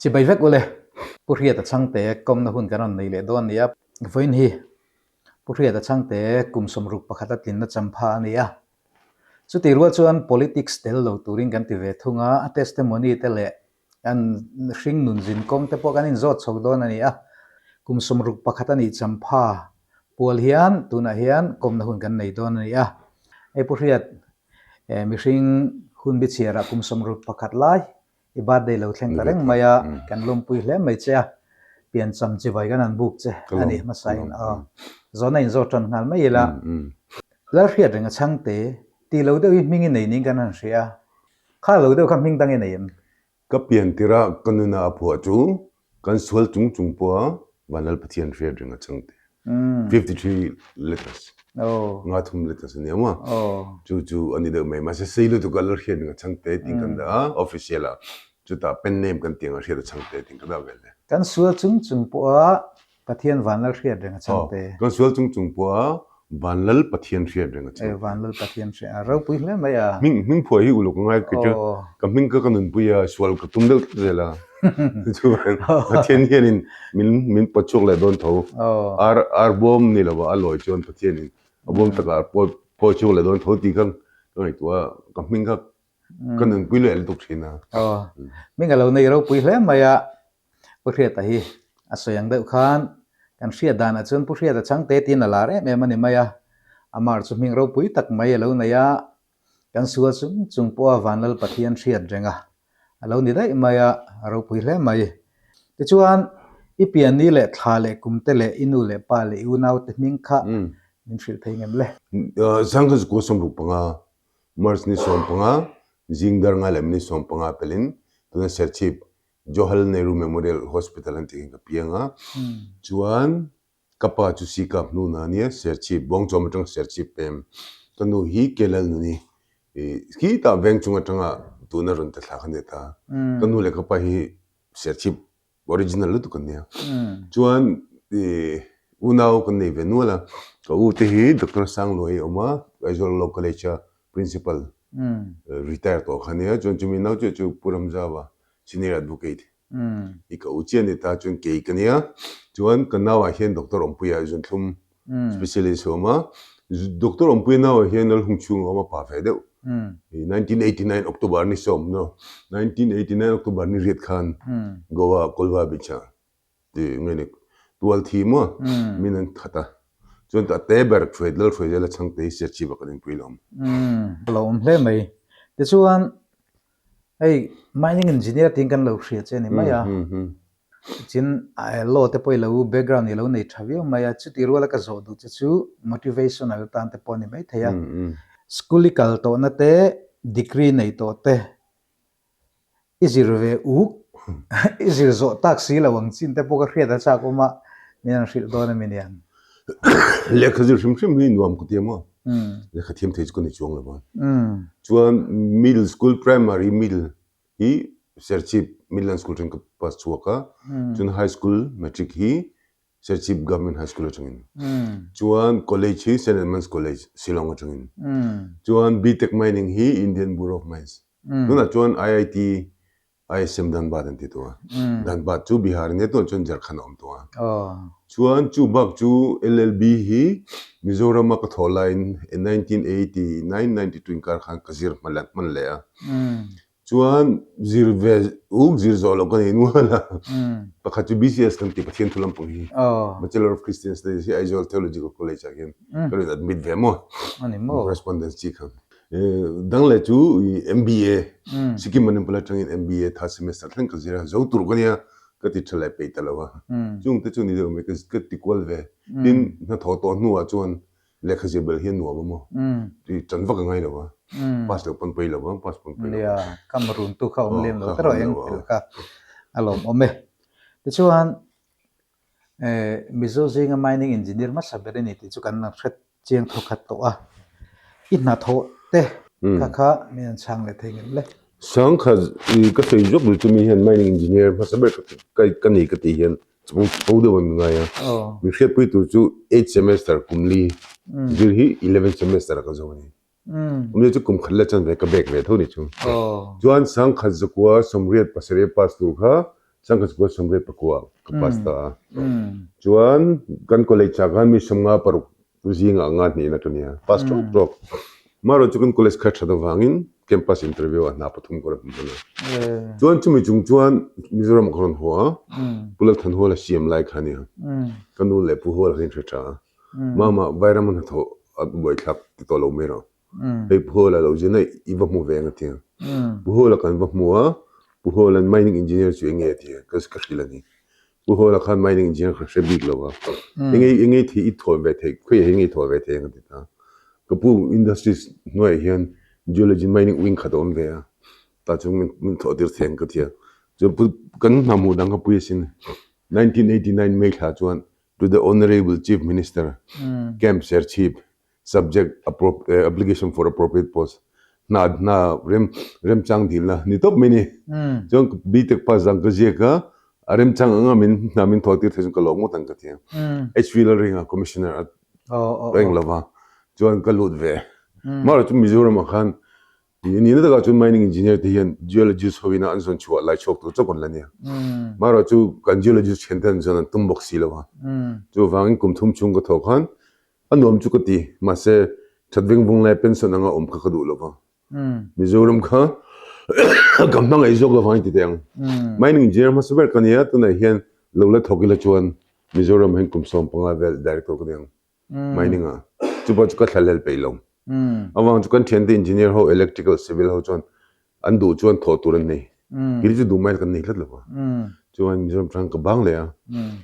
Chibai vek ule, Pu Hriata Chhangte kawmna hun kan rawn nei leh dawn a ni a. Vawiin hi Pu Hriata Chhangte kum 61 a tlinna champha a ni a. Chutih rual chuan politics tel lo turin kan ti ve thung a, a testimony te leh Kan hring nun zin kawng te pawh kan inzawt chho dawn a ni a, kum 61 a nih champha pual hian tunah hian kawmna hun kan nei dawn a ni a. Hei Pu Hriat, mihring hun bichhiarah kum 61 lai i birthday lo thleng ta reng mai a, kan lawmpui hle mai che a, piancham chivai kan han buk che a ni hmasain aw. Zawhna inzawt tan nghal mai ila, Lalhriat renga chhangte tih lo deuh hi hming i nei niin kan han hria a, Kha lo deuh kha hming dang i nei em? Ka pian tirh ah ka nuna a phuah chu kan sual chung chung pawh a Vanlal Pathian hriat reng a chang te. 53 letters. Nga thum letters a ni ang a. Chu chu a ni deuh mai. Mahse sei lutuk a lal hriat reng a chang te tih kan dah a official ah chutah pen name kan tih ang a hriat a chang te tih ka dah vel e. Kan sual chung chung pawh a Pathian Vanlal hriat reng a chang te. Kan sual chung chung pawh a Vanlal Pathian hriat reng a chang te. Vanlal Pathian hriat a ropui hle mai a. Hming hming phuah hi uluk a ngai kei chu ka hming kha ka nunpui a sual ka tum deuh tlat zel a. Chuan Pathian hianin min min pawt chhuak leh dawn tho. Ar ar bawm ni lo a a lawi chuan Pathianin a bawm takah a pawi pawi chhuak leh dawn tho tih kha ka ngaihtuah a ka hming kha ka nunpui leh lutuk thin a. Hming a lo nei ropui hle mai a. Pu Hriata hi a sawi ang deuh khan kan hriat danah chuan Pu Hriata changte tiin a lar em em a ni mai a, amar chu hming ropui tak mai a lo nei a, kan sual chung chung pawha Vanlal Pathian hriat reng a, a lo ni daih mai a, a ropui hle mai. Tichuan, i pianni leh thla leh kumte leh i nu leh pa leh i unaute hming kha min hrilh thei ngem le? Zangkhat zakua 65, March ni 15, zing dar ngai leh minute 15 pelin tuna Serchhip Johal Nehru Memorial Hospital an tih hian ka piang a, chuan ka pa chu Sikap hnu na ania, Serchhip, Bawngchawm atanga Serchhip pem. Ka nu hi Kelal nuni khitah veng chung atanga tuna rawn ta thlak a ni ta. Ka nu leh ka pa hi Serchhip original lutuk an nia. Chuan unau kan nei ve nual a, ka u te hi Doctor Sangluai a awm a, Aizawl Law College a Principal retire tawh kha nia, chuan chumi nau chiah chu Pu Ramzava Senior Advocate i ka u chiah a ni ta, chuan kei ka nia, chuan ka nauah hian Doctor Awmpuia zunthlum specialist a awm a, Doctor Awmpuia nauah hian Lalhung chhung a awm a pa ve deuh, 1989 October ni sawm no, 1989 October ni riat khan Goa Colva Beach ah Ti nge ni tual thi maw min an that a, chuan a te ber hruai lal hruai zel a chhang te hi Serchhip ah kan inpui lo. Umm lo awm hle mai. Tichuan hei mining engineer tiin kan lo hria che a ni mai a, chin law te pawh i lo background i lo nei tha viau mai a, chutih ruala ka zawh duh che chu motivational tan te pawh a ni maithei a, school i kal tawhna te degree nei tawh te I zir ve uk, i zir zawh tak si lo ang chin te pawh ka hriat a chak awm a, min han hrilh dawn a mi niang. Lehkha zir hrim hrim hi nuam ka ti a maw? Lehkha thiam thei chu ka ni chuang lo va. Chuan middle school, primary middle hi Serchhip Midland School atangin ka pass chhuak a, chuan high school matric hi Serchhip Government High School atangin. Chuan college hi Saint Edmunds College, Shillong atangin. Chuan BTech Mining hi Indian Bureau of Mines. Tunah chuan IIT ISM Dhanbad an ti tawh a. Dhanbad chu Bihar a nia tunah chuan Jharkhand a awm tawh a. Chuan chu bak chu LLB hi Mizorama ka thawh laiin 1989, 92 inkar khan ka zir hman leh a. Chuan zir ve uk zir zawh loh ka nei nual a. Pakhat chu BCS kan ti Pathian thu lampang hi. Bachelor of Christian Studies hi Aizawl Theological College ah hian ka rawn admit ve maw. Correspondence chi kha. Dang leh chu MBA Sikkim Manipal atangin MBA third semester thleng ka zir a, zo tur ka nia ka ti tha leh peih ta lo a. Chung te chu ni deuh mai ka ti kual ve. Tin hnathawh tawh hnuah chuan Lehkha zir belh hi a nuam a maw? Tih ṭan vak a ngai lo a, pass loh pawn pawi lo a, pass pawn pawi lo a. Nia, ka marun tu kha a awm lem lo erawh eng thil kha a lawmawm e. Tichuan, Mizo zinga mining engineer hmasa ber i ni tih chu kan hre chiang thawkhat tawh a. I hnathawh te kha kha min an chhang leh thei ngem le? Sangkhat ka sawi zawk duh chu mi hian mining engineer hmasa ber ka ni ka tih hian Chhung deuh an ngai a, min hriatpui tur chu eight semester kum li zir hi eleven semester ah ka zo a ni. Awmzia chu kum khat la chan ve ka bek ve tho ni chu. Chuan 1978 pass tur kha. 1984 ka pass ta a. Chuan kan college ah khan mi 56 zingah nga hnihna ka nia. Pass tawk tawk. Marawh chu kan college kha that avangin campus interview ah hna pathum ka rawn hmu hman a. Chuan chumi chung chuan Mizoram ah ka rawn haw a, Pu Lalthanhuala siam lai kha a nia. Ka nu leh Pu Huala kha in hre tha a. Mama Vairam a hnathawh a buaithlak ti tawh lo mai rawh. Hei Pu Hawla lo zin a i va hmu ve ang a ti a. Pu Hawla kan va hmu a, Pu Hawla'n mining engineer chu eng nge a ti a, ka ka hrilh a ni. Pu Hawla khan mining engineer kha hre bik lo a, eng nge eng nge thei i thawn ve theih, khawiah hi nge i thawn ve thei ang a ti ta. Ka pu industries hnuaiah hian geology mining wing khat a awm ve a, tah chuan min min thawh tir thei ang ka ti a. Chuan pu kan hna hmuh dang kha pui asin, 1989 May thla chuan to the Honourable Chief Minister, Camp Serchhip, Subject, Application for appropriate post hna hna rem remchang dilna ni tawp mai ni. Chuan BTech pass dang ka ziak a, a remchang anga min hna min thawh tir thei chuan ka lawm ngawt ang ka ti a. HV Lalringa Commissioner a reng lova chuan ka lut ve. Mahrawh chu Mizoram ah khan Nihna takah chuan mining engineer te hian geologist ho ina an zawn chhuah lai chhuak tur chauh kan la nia. Marawh chu kan geologist thian te an zawn an tum bawk si lo a. Chuvangin kum thum chhung ka thawh khan a nuam chu ka ti. Mahse that veng vung lai pension anga awm kha ka duh lo va. Mizoram kha ka hmangaih zawk lovang i ti teh ang. Mining engineer hmasa ber ka nia tunah hian lo la thawk ila chuan Mizoram hian kum 15 vel director ka ni ang. Mining ah chu pawh chu ka thla lel peih lo. Avang chu kan thiante engineer ho electrical civil ho chuan an duh chuan thawh tur an nei. Kei chu duh mai kan nei tlat lo va. Chuan Mizoram tang ka bang leh a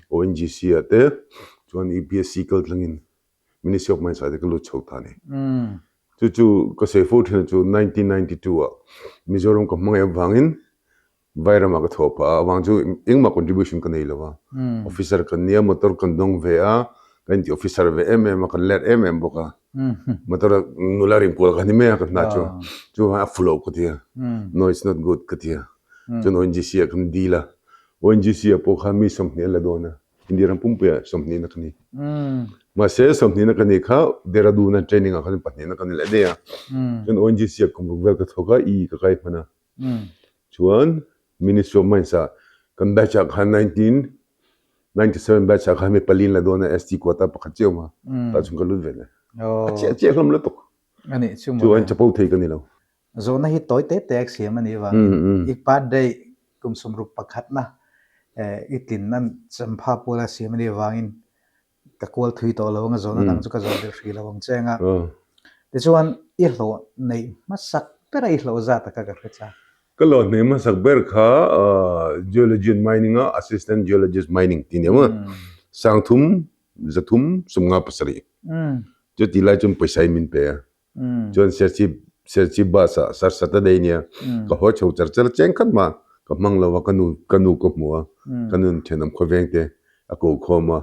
ONGC ah te chuan UPSC kal tlangin Ministry of Mines ah te ka lut chho ta a ni. Chu chu ka sawi fo thin chu 1992 ah Mizoram ka hmangaih avangin Vairam ah ka thawh phah a, avang chu engmah contribution ka nei lo a, officer kan nia motor kan dawng ve a, kan inti officer ve em em a, kan let em em bawk a, motor a nula rin kual ka ni mai a ka hna chu, chuvang a fu loh ka ti a, no it's not good ka ti a, chuan ONGC ah kan deal a, ONGC ah pawh khan mi 20 an la dawn a, India ram pumpui ah 20 na ka ni, mahse 20 na ka ni kha Dehradun a training ah khan pahnih na ka ni leh daih a, chuan ONGC ah kum ruk vel ka thawk a, E ka kai hman a. Chuan Ministry of Mines ah kan batch ah khan 1997 batch ah khan mi pali an la dawn a ST quota pakhat chiah awm a tah chuan ka lut ve le. A chiah chiah hlawm lutuk. Ani chu Chu an chapo thei ka ni lo. Zawhna hi tawi te te ak siam ani vangin i birthday kum sawmruk pakhatna i tlin an champha puala siam ani vangin ka kual thui tawh lo ang a, zawhna dang chu ka zawh belh hrih lo ang che ang a. Tichuan, i hlawh neih hmasak ber a i hlawh zat a kha ka hre chak. Ka hlawh neih hmasak ber kha Geology and Mining a Assistant Geologist Mining tih nia maw? Sangthum, zathum, sumnga pasarih. Chuti lai chuan pawisa in min pe a. Chuan Serchhip Serchhip bus ah sar Saturday nia ka haw chho char char cheng khat mah ka hmang lo a ka nu ka nu ka hmu a ka nun thenawm khawveng te a ko khawm a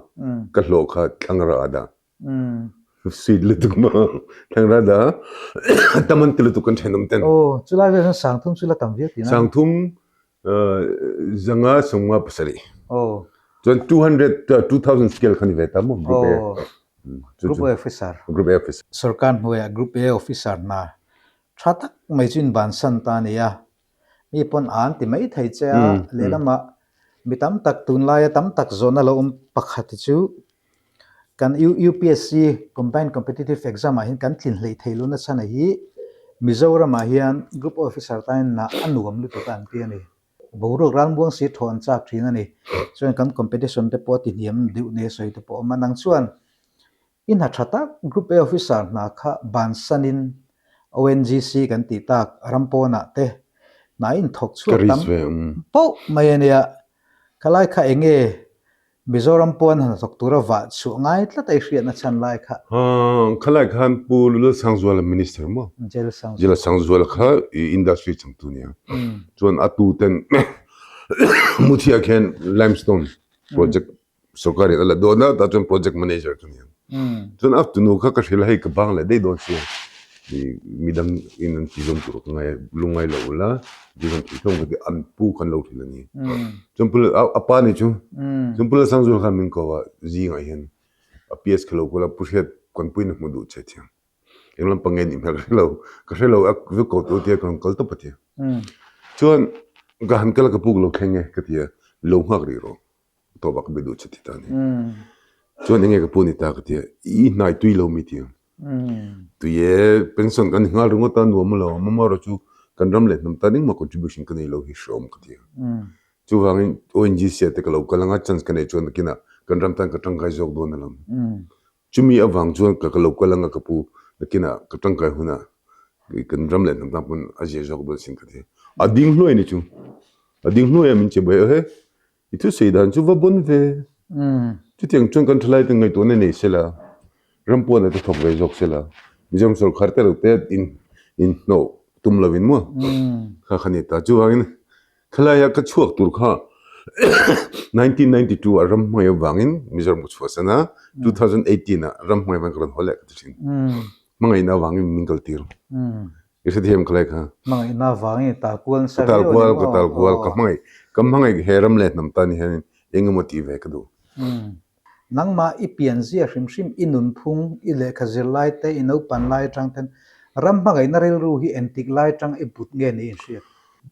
ka hlawh kha thlangra ah dah sweet lutuk maw thlangra dah a tam an ti lutuk kan thenawm ten. Aw chulai vel chuan sangthum chu la tam viau tihna. Sangthum Zanga sawmnga pasarih. Aw. Chuan 200 2000 scale kha ni ve ta maw Group A. Aw. Group A officer. Group A officer. Sorkar hnuaiah Group A officer hna tha tak mai chu inbansan ta a ni a. Mi pawn an ti mai thei che a, lehlamah mi tam tak tunlaia tam tak zawhna lo awm pakhat chu Kan UPSC Combined Competitive Exam ah hian kan tlin hleih theih lohna chhan a hi Mizoram ah hian Group Officer tan nah a nuam lutuk a an ti a ni. Boruak ralmuang si thaw an chak thin a ni. Chuan kan competition te pawh a ti hniam deuh nia sawi te pawh a awm a. Nang chuan i hna tha tak Group A Officer hna kha bansanin ONGC kan tih tak ram pawnah te hna in thawk chhuak tam pauh mai a nia. Khalai kha eng nge Mizoram pawn han thawk tura vah chhuah ngai tlat a i hriatna chhan lai kha. Khalai khan Pu Lalsangzuala Minister maw? Jalsangzuala. Jalsangzuala kha i industry changtu nia. Chuan a tu ten Muthia khian limestone project sorkar in a la dawn a, tah chuan project manager ka nia. Chuan a tunu kha ka hrilh a hei ka bang leh daih dawn sia i midang in an ti zawm tur ka ngai lungngai lo ula ti zawm thei hlawm ka ti an pu khan lo hrilh a ni. Chuan pu a pa ni chu chuan pu Lalsangzuala khan min ko a zingah hian a PS kha lo kual a pu hriat kan puiin a hmu duh che thiang eng lampang nge nih hmel ka hre lo ka hre lo a zu ko tu tia ka rawn kal tawp a ti. Chuan ka han kal a ka puk lo thleng e ka ti a. Lo nghak rih rawh. Tawp ah ka be duh che ti ta a ni. Chuan enge ka pu ni ta ka ti a, i hnai tui lo mi ti ang. Tui e, pension kan ni nghal ringawt a, nuam lo ang amaherawh chu kan ram leh hnam tan engmah contribution ka nei lo hi hreawm ka ti a. Chuvangin ONGC ah te ka lo kal anga chance ka neih chuan nakinah kan ram tan ka tangkai zawk dawn alawm. Chumi avang chuan ka ka lo kal anga ka pu nakinah ka tangkai hunah kan ram leh hnam tan pawn a zia zawk dawn sin ka ti. A ding hluai a ni chu. A ding hluai a min che bai aw he. I thusawi dan chu va bawn ve. Chutiang chuan kan thalai te ngaihtuahna nei sela, ram pawnah te thawk ve zawk sela, Mizoram sorkar te lo te in inhnawh tum lovin maw kha kha ni ta. Chuvangin khalaia ka chhuak tur kha 1992 ah ram hmangaih avangin Mizoram ka chhuahsan a, 2018 ah ram hmangaih avangin ka rawn haw leh ka ti thin. Hmangaihna avangin min kal tir. I hrethiam khalai kha. Hmangaihna avangin i tal kual nasa viau a ni maw? Ka tal kual, ka tal kual, ka hmangaih, ka hmangaih he ram leh hnam tan hian eng emaw tih ve ka duh. Nangmah i pian zia hrim hrim, i nunphung, i lehkha zir lai te, i naupan lai atang ten ram hmangaihna rilru hi entik lai atang i but nge niin hriat?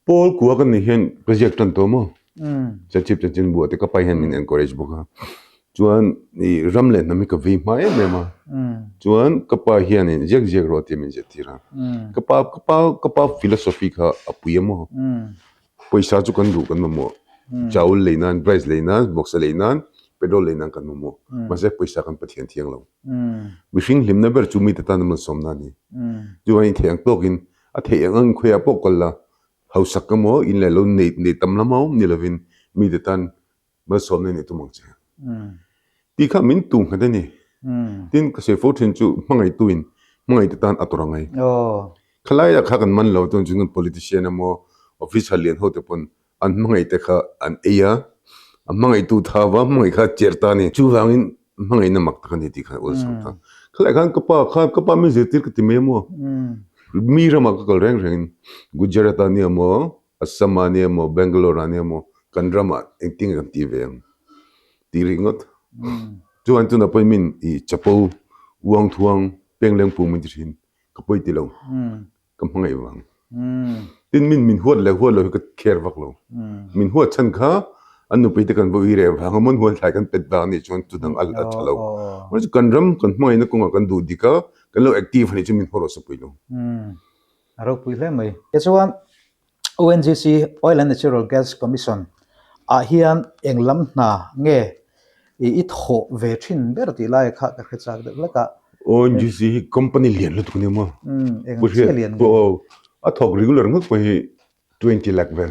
Paul kua ka nih hian ka ziak tan tawh maw? Chachip chanchin buah te ka pai hian min encourage bawk a. Chuan i ram leh hnam hi ka vei hma em em a. Chuan ka pa hianin ziak ziak rawh tia min zirtir a. Ka pa ka pa ka pa philosophy kha a pui a maw? Pawisa chu kan duh kan mamawh. Chaul lei nan, rice lei nan, vawksa lei nan, petrol lei nan kan mamawh. Mahse pawisa kan Pathian thiang lo. Mihring hlimna ber chu mite tan a malsawmna a ni. Chuvangin i theih ang tawkin a theih ang ang khawiah pawh kal la, hausak emaw in leh lo nei nei tam lam a awm ni lovin mite tan malsawmna nih tum ang che. Tih kha min tu nghet a ni. Tin, ka sawi fo thin chu hmangaihtuin hmangaihte tan a tawrh a ngai. Khalaiah kha kan man lo chuan kan politician emaw officer lian ho te pawn an hmangaihte kha an ei a, a hmangaihtu tha va hmangaih kha cher ta a ni. Chuvangin hmangaihna mak tak a ni tih kha awlsam ta. Khalaiah khan ka pa kha ka pa min zirtir ka ti mai emaw mi ramah ka kal reng rengin Gujarat ah nia maw Assam ah nia maw, Bangalore ah nia maw, kan ramah engtin nge kan tih ve ang tih ringawt. Chuan tunah pawhin min i chapo uang thuang pengleng pung min ti thin, ka pawi ti lo, ka hmangaih vang. Tin min min huat leh huat lo hi ka care vak lo. Min huat chhan kha an nupui te kan va ui reh vang a, mawn huan thlai kan pet vang anih chuan chu dang a tha lo. Kan ram kan hmangaihna kawngah kan duh dik a, kan lo active anih chu min haw rawh se pui lo. A ropui hle mai. Tichuan ONGC, Oil and Natural Gas Commission, ah hian eng lam hna nge i thawh ve thin ber tih lai kha ka hre chak deuh hlek a. ONGC hi company lian lutuk a ni maw? Eng chiah lian nge? A thawk regular ngawt pawh hi 20 lakh vel.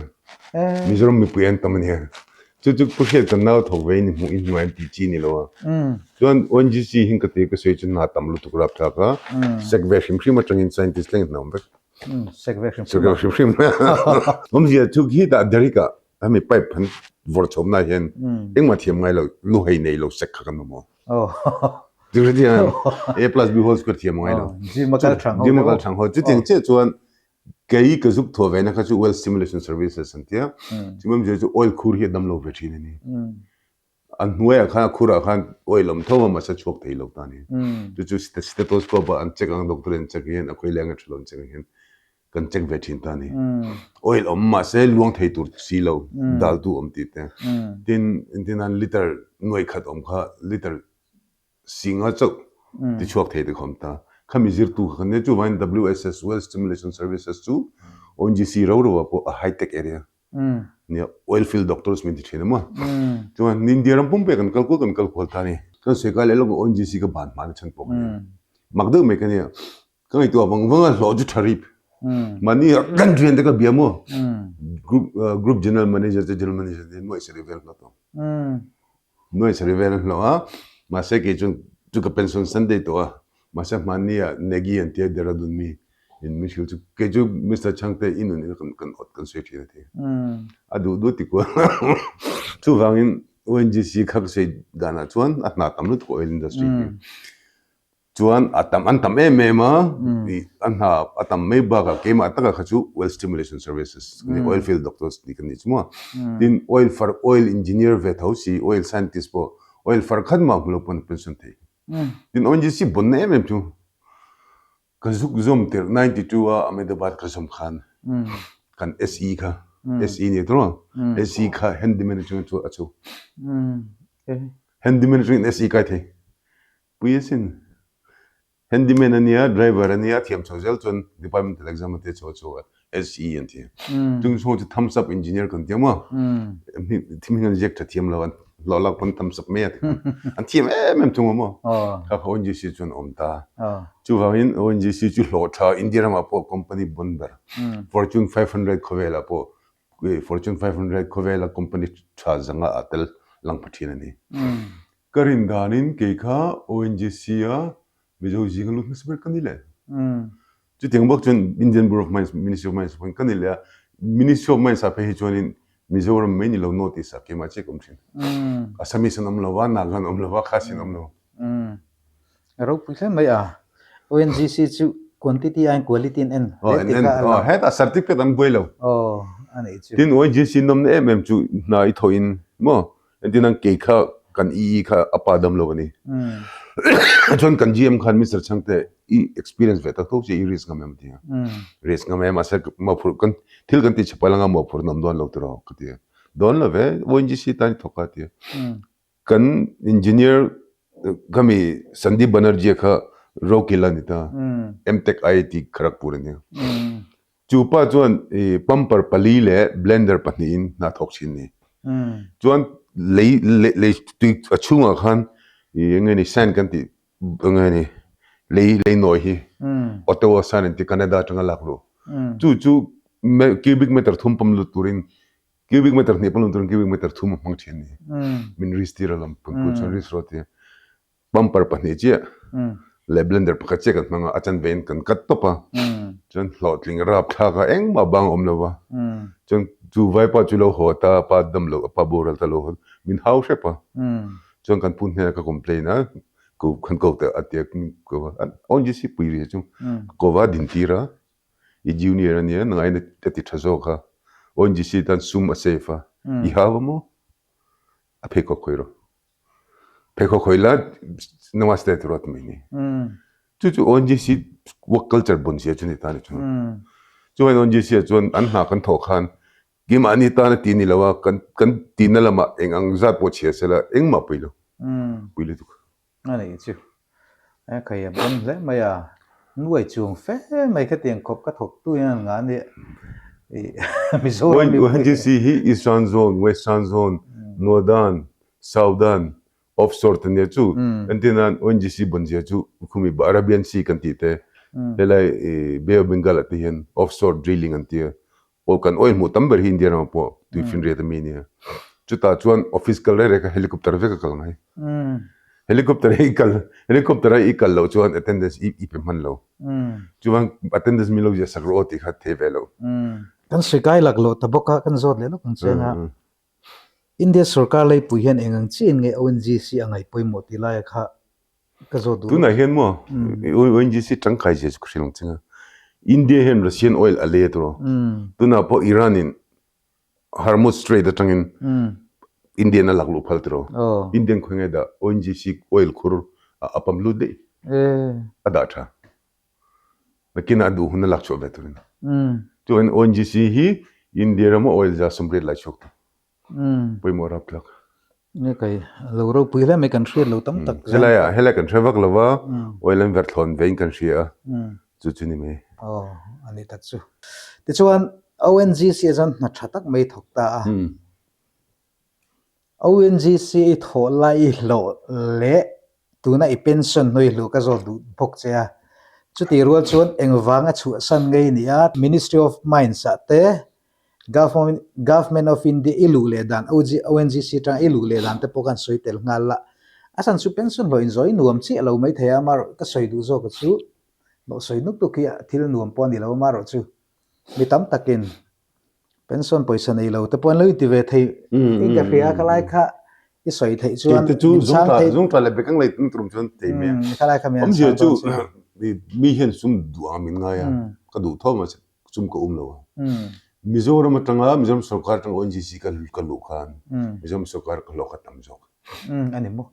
Mizoram mipui an tam a nia. Chu chu Pu Hriat kan nau thawk ve in hmuh in hnuai an tih chi ni lo a. Chuan ONGC hi ka ti ka sawi chu hna tam lutuk rapthlak a. Sek ve hrim hrim atangin scientist thleng hna awm vek. Sek ve hrim hrim. Sek ve hrim hrim. Awmzia chu khi dah Derrick ah hemi pipe han vawrh chhawmna hian engmah thiam ngai lo lu hei nei lo sek kha kan awm aw. Chu hre A plus B whole square thiam ngai lo. Gym a kal thang ho. Gym a kal thang ho. Chutiang chiah chuan kei ka zuk thuah ve na kha chu well stimulation services an tia. Chumi awmzia chu oil khur hi a dam lo ve thin a ni. A hnuaiah khan a khurah khan oil awm tho a mahse a chhuak thei lo ta a ni. Chu chu stethoscope ah an check ang doctor in check hian a khawi leng a tha lo an check ang hian kan check ve thin ta a ni. Oil awm mahse luang thei tur si lo daltu awm tih te. Tin engtin liter nuai khat awm kha liter Singa chauh ti chhuak thei te kha awm ta. Khami zirtu kha kan nia chuvangin WSS, Well Stimulation Services chu ONGC ro ro ah pawh a high tech area nia oil field doctors min ti thin a maw. Chuan India ram pumpuia kan kal kual kan kal kual ta a ni. Kan sawi kai leh lawk ONGC ka ban hma na chhan pawh ka nia. Mak deuh mai ka nia. Ka ngaihtuah vang vang a hlawh chu tha rip. Mahni kan thian te ka bia maw. Group group general manager te general manager te nuaih sarih vel hlawh tawh. Nuaih sarih vel an hlawh a, mahse kei chuan chu ka pension Sunday tawh a, mahse hmanni ah Negi an tia Dehradun mi in min hrilh chu kei chu Mister Chhangte i nun hi kan kan awt kan sawi thin a ti. A duh duh ti kual chuvangin ONGC kha ka sawi danah chuan a hna tam lutuk oil industry hi. Chuan a tam an tam em em a, a hna a tam mai bakah keimah takah kha chu Well Stimulation Services kan ni, Oil Field Doctors tih kan ni chu maw. Tin, oil far oil engineer ve tho si, oil scientist pawh oil far khat mah hmu lo pawn a pension thei. Tin, ONGC bawnna em em chu ka zuk zawm tirh 92 a Ahmedabad ka zawm khan kan SE kha. SE ni tro SE kha handyman atangin chu a chu handyman atangin SE kai thei pui asin Handyman a nia, driver a nia, thiam chho zel chuan departmental exam a te chho chho a SE an ti. Chung chhung chu thumbs up engineer kan ti maw? Thim hming an ziak tha thiam lo an hlawh lak pawn thumbs up mai a ti. An thiam em em thung a maw? Kha kha ONGC chuan awm ta. Chuvangin ONGC chu hlawh tha India ramah pawh company bon ber Fortune 500 khawvelah pawh Fortune 500 khawvela company tha zanga a tel lang pha thin a ni. Ka rin danin kei kha ONGC a Mizo zinga lut hmasa ber ka ni leh. Chutiang bawk chuan Indian Bureau of Mines, Ministry of Mines pawhin ka ni leh a. Ministry of Mines ah phei hi chuanin Mizoram mai ni lo North East ah keimah chiah ka awm thin. Assamese an awm lo va, Naga an awm lo va, Khasi an awm lo. A ropui hle mai a. ONGC chu quantity aiin quality an en hle tih kha a lang. Hetah certificate an buai lo. Aw, a nih chu. Tin ONGC nawmna em em chu hna i thawhin maw Entir nan kei kha kan EE kha a pa dam lo a ni. Chuan kan GM khan Mister Chhangte i experience ve tak tho che i risk ngam em a ti a. Risk ngam em mahse mawhphurh kan thil kan ti chhe palh anga mawhphurh an awm dawn lo tiraw ka ti a. Dawn lo ve ONGC tan i thawk a ti a. Kan engineer khami Sandeep Banerjee kha Rourkela a ni ta. MTech IIT Kharagpur a nia. Chu pa chuan i pumper pali leh blender pahnihin hna thawk thin ni. Chuan lei lei tui a chhungah khan i eng nge ni sand kan tih eng nge ni lei lei nawi hi Ottawa sand an ti Canada atanga lak luh. Chu chu cubic meter thum pawm lut turin cubic meter hnih pawm lut turin cubic meter thum a hmang thin ni. Min risk tir alawm phunpui chuan risk rawh a ti. Pumper pahnih chiah leh blender pakhat chiah kan hmang a, a chanve in kan cut tawp a, chuan hlawhtling rapthlak a engmah bang a awm lo va, chuan chu vaipa chu lo haw ta, a pa dam lo, a pa boral ta lo haw, min hau hrep a, chuan kan pu hnenah ka complain a, ko kan ko teh a tia ko va, ONGC pui ri chu ko va din tir a, i junior a nia nangaiin a ti tha zawk a, ONGC tan sum a save a, i hau a maw? A pheikhawk khawih rawh. Pheikhawk khawih la namaste ti rawh timi ni. Chu chu ONGC work culture bun sia chu ni ta ni chu. Chuan ONGC ah chuan an hna kan thawh khan keimahni tan a ti ni lo a kan kan tihna lamah eng ang zat pawh chhia sela engmah pui lo. Pui lutuk. A nih chu. E khai a bon hle mai a, nuai chuang fe mai khatiang khawp ka thawk tu hian an ngah a nia. Mizoram mipui. ONGC hi Eastern Zone, Western Zone, Northern, Southern, Offshore te nia chu. Entirnan ONGC bonzia chu khumi Arabian Sea kan tih te, helai Bay of Bengal ah te hian offshore drilling an tia. Aw kan oil hmuh tam ber hi India ramah pawh tuifinriat a mi nia. Chutah chuan office kal reng reng kha helicopter vek a kal ngai. Helicopter a i kal helicopter a i kal loh chuan attendance i i pe hman lo. Chuvang attendance min lo ziah sak rawh aw tih kha thei ve lo. Kan sawi kai lak loh ta bawk a, kan zawt leh lawk ang che anga. India sorkar leipui hian eng ang chiah in nge ONGC a ngaih pawimawh tih laia kha Ka zawt duh. Tunah hian maw ONGC tangkai zia chu ka hrilh ang che nga. India hian Russian oil a let rawh. Tunah pawh Iran in Hormuz Strait atangin Indian a lak luh phal tiraw. Indian khawi ngai dah ONGC oil khur a pump lut daih. A dah tha. Nakinah a duh hun a lak chhuah ve turin. Chuan ONGC hi India rama oil za 80 lai chhuak tu. Pawimawh rap tlak. Nge kai lo ropui hle mai kan hriat lo tam tak zan. Helai ah helai kan hre vak lo va, oil an ver thlawn vein kan hria a, chu chu ni mai. Aw a ni tak chu. Tichuan ONGC ah chuan hna tha tak mai thawk ta a. ONGC i thawh lai i hlawh leh Tuna i pension hnuai hluh ka zawt duh bawk che a, chutih rual chuan engvanga chhuahsan ngei ni a, Ministry of Mines ah te Government of India i luh leh dan, ONGC atanga i luh leh dan te pawh khan sawi tel nghal la, a chhan chu pension hlawh inzawi nuam chiah lo mai thei a, amaherawh ka sawi duh zawk a chu hlawh sawi nuk tuk hi thil nuam pawh a ni lo, amaherawh chu mi tam takin Pension pawisa nei lo te pawh an lo inti ve thei in ka hria kha lai kha i sawi theih chuan Kei te chu min chhang thei zungtla leh bekang lei tum tum chuan thei mai a. Kha lai kha min chhang dawn chu. Mi hian sum duh ang min ngai a, ka duh tho mahse sum ka um lo a. Mizoram atanga Mizoram sorkar atanga ONGC ka luh khan Mizoram sorkar ka hlawh kha tam zawk. A ni maw?